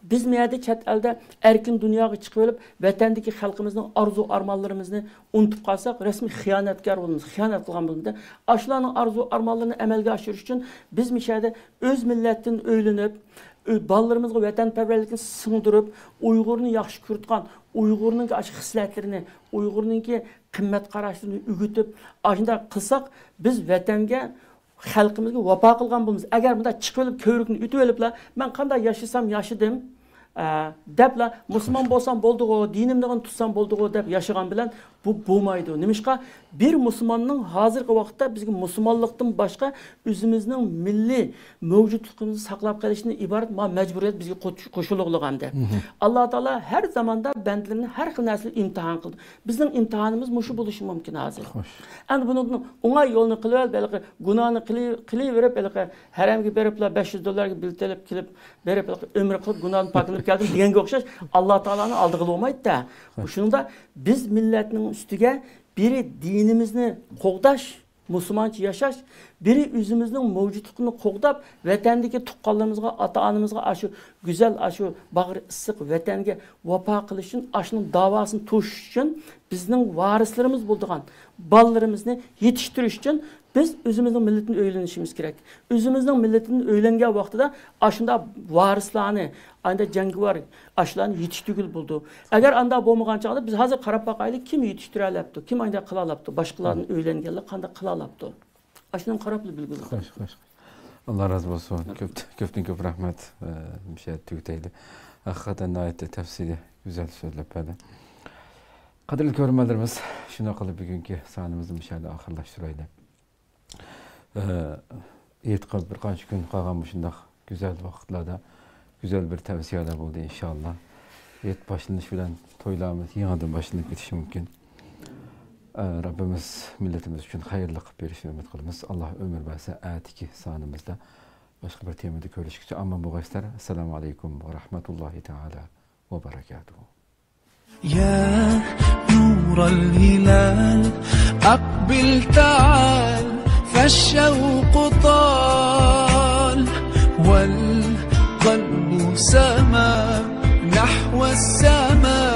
بىز مۇ يەردە چەت ئەلدە ئەركىن دۇنياغا چىقىۋېلىپ، ۋەتەندىكى خەلقىمىزنىڭ ئارزۇ ئارمانلىرىمىزنى ئۇنتۇپ قالساق، رەسمىي خىيانەتكار بولىمىز، خىيانەت قىلغان بولىمىز-دە. ئاشۇلارنىڭ ئارزۇ ئارمانلىرىنى ئەمەلگە ئاشۇرۇش ئۈچۈن بىز مۇشۇ يەردە ئۆز مىللەتتىن ئۆيلىنىپ، ئۆ-، بالىلىرىمىزغا ۋەتەنپەرۋەرلىكنى سىڭدۈرۈپ، ئۇيغۇرنى ياخشى كۆرىدىغان، ئۇيغۇرنىڭ ئاشۇ خىسلەتلىرىنى، ئۇيغۇرنىڭكى قىممەت قاراشلىرىنى ئۆگىتىپ، ئاشۇنداق قىلساق، بىز ۋەتەنگە، خەلقىمىزگە ۋاپا قىلغان بولىمىز. ئەگەر مۇنداق چىقىۋېلىپ، كۆۋرۈكنى ئۆتۈۋېلىپلا، «مەن قانداق ياشىسام ياشىدىم، ئە، دەپلا، مۇسۇلمان بولسام بولدىغۇ، دىنىمنىغىنى تۇتسام بولدىغۇ» دەپ ياشىغان بىلەن بۇ بولمايدۇ. نېمىشقا؟ بىر مۇسۇلماننىڭ ھازىرقى ۋاقىتتا بىزگە مۇسۇلمانلىقتىن باشقا ئۆزىمىزنىڭ مىللىي مەۋجۇتلۇقىمىزنى ساقلاپ قېلىشتىن ئىبارەت ما مەجبۇرىيەت بىزگە قوش-، قوشۇلۇغلىغانىدى. مم. ئاللا تائالا ھەر زاماندا بەندىلىرىنى ھەر خىل نەرسىلەر ئىمتىھان قىلدى. بىزنىڭ ئىمتىھانىمىز مۇشۇ بولۇشى مۇمكىن ھازىر. خوش. ئەمدى بۇنىڭدىن ئوڭاي يولنى قىلىۋېلىپ، ھېلىقى گۇناھنى قىلى-، قىلىۋېرىپ، ھېلىقى ھەرەمگە بېرىپلا بەش يۈز دوللارغا بېلەت ئېلىپ كېلىپ، بېرىپ، ھېلىقى ئۆمرە قىلىپ گۇناھتىن پاكلىنىپ كەلدىم دېگەنگە ئوخشاش، ئاللا تائالانىڭ ئالدىغىلى بولمايدۇ-دە. خوش. شۇنىڭدا بىز مىللەتنىڭ ئۈستىگە بىرى دىنىمىزنى قوغداش، مۇسۇلمانچە ياشاش، بىرى ئۆزىمىزنىڭ مەۋجۇتلۇقىنى قوغداپ، ۋەتەندىكى تۇغقانلىرىمىزغا، ئاتا-ئانىمىزغا ئاشۇ گۈزەل، ئاشۇ باغرى ئىسسىق ۋەتەنگە ۋاپا قىلىش ئۈچۈن، ئاشۇنىڭ داۋاسىنى توشۇش ئۈچۈن بىزنىڭ ۋارىسلىرىمىز بولىدىغان بالىلىرىمىزنى يېتىشتۈرۈش ئۈچۈن بىز ئۆزىمىزنىڭ مىللىتىدىن ئۆيلىنىشىمىز كېرەك. ئۆزىمىزنىڭ مىللىتىدىن ئۆيلەنگەن ۋاقتىدا ئاشۇنداق ۋارىسلارنى، ئانداق جەڭگىۋار ئاشۇلارنى يېتىشتۈرگىلى بولىدۇ. ئەگەر ئانداق بولمىغان چاغدا بىز ھازىر قاراپ باقايلى، كىم يېتىشتۈرەلەپتۇ، كىم ئانداق قىلالاپتۇ، باشقىلاردىن ئۆيلەنگەنلەر قانداق قىلالاپتۇ؟ ئاشۇنىڭ قاراپلا بىلگىلى بولىدۇ. خوش، خوش. ئاللا رازى بولسۇن. كۆپ، كۆپتىن كۆپ رەھمەت. ئە، مۇشۇ يەردە تۈگىتەيلى. ھەقىقەتەن ناھايىتى تەپسىلىي، گۈزەل سۆزلەپ بەردى. قەدىرلىك كۆرۈرمەنلىرىمىز، شۇنداق قىلىپ بۈگۈنكى سانىمىزنى مۇشۇ يەردە ئاخىرلاشتۇرايلى. ئە، ھېيتقا بىر قانچە كۈن قالغان مۇشۇنداق گۈزەل ۋاقىتلاردا گۈزەل بىر تەۋسىيەلەر بولدى، ئىنشائاللا. ھېيت باشلىنىش بىلەن تويلارمىز يېڭىدىن باشلىنىپ كېتىشى مۇمكىن. ئە، رەببىمىز مىللىتىمىز ئۈچۈن خەيرلىق قىلىپ بېرىشىنى ئۈمىد قىلىمىز. ئاللا ئۆمۈر بەرسە، ئەتىكى سانىمىزدا باشقا بىر تېمىدا كۆرۈشكىچە ئامان بولغايسىلەر. ئەسسالامۇ ئەلەيكۇم ۋە رەھمەتۇللاھى تائالا ۋە بەرەكاتۇھۇ. يا نور الهلال، أقبل تعال، فالشوق طال، والقلب سما نحو السماء.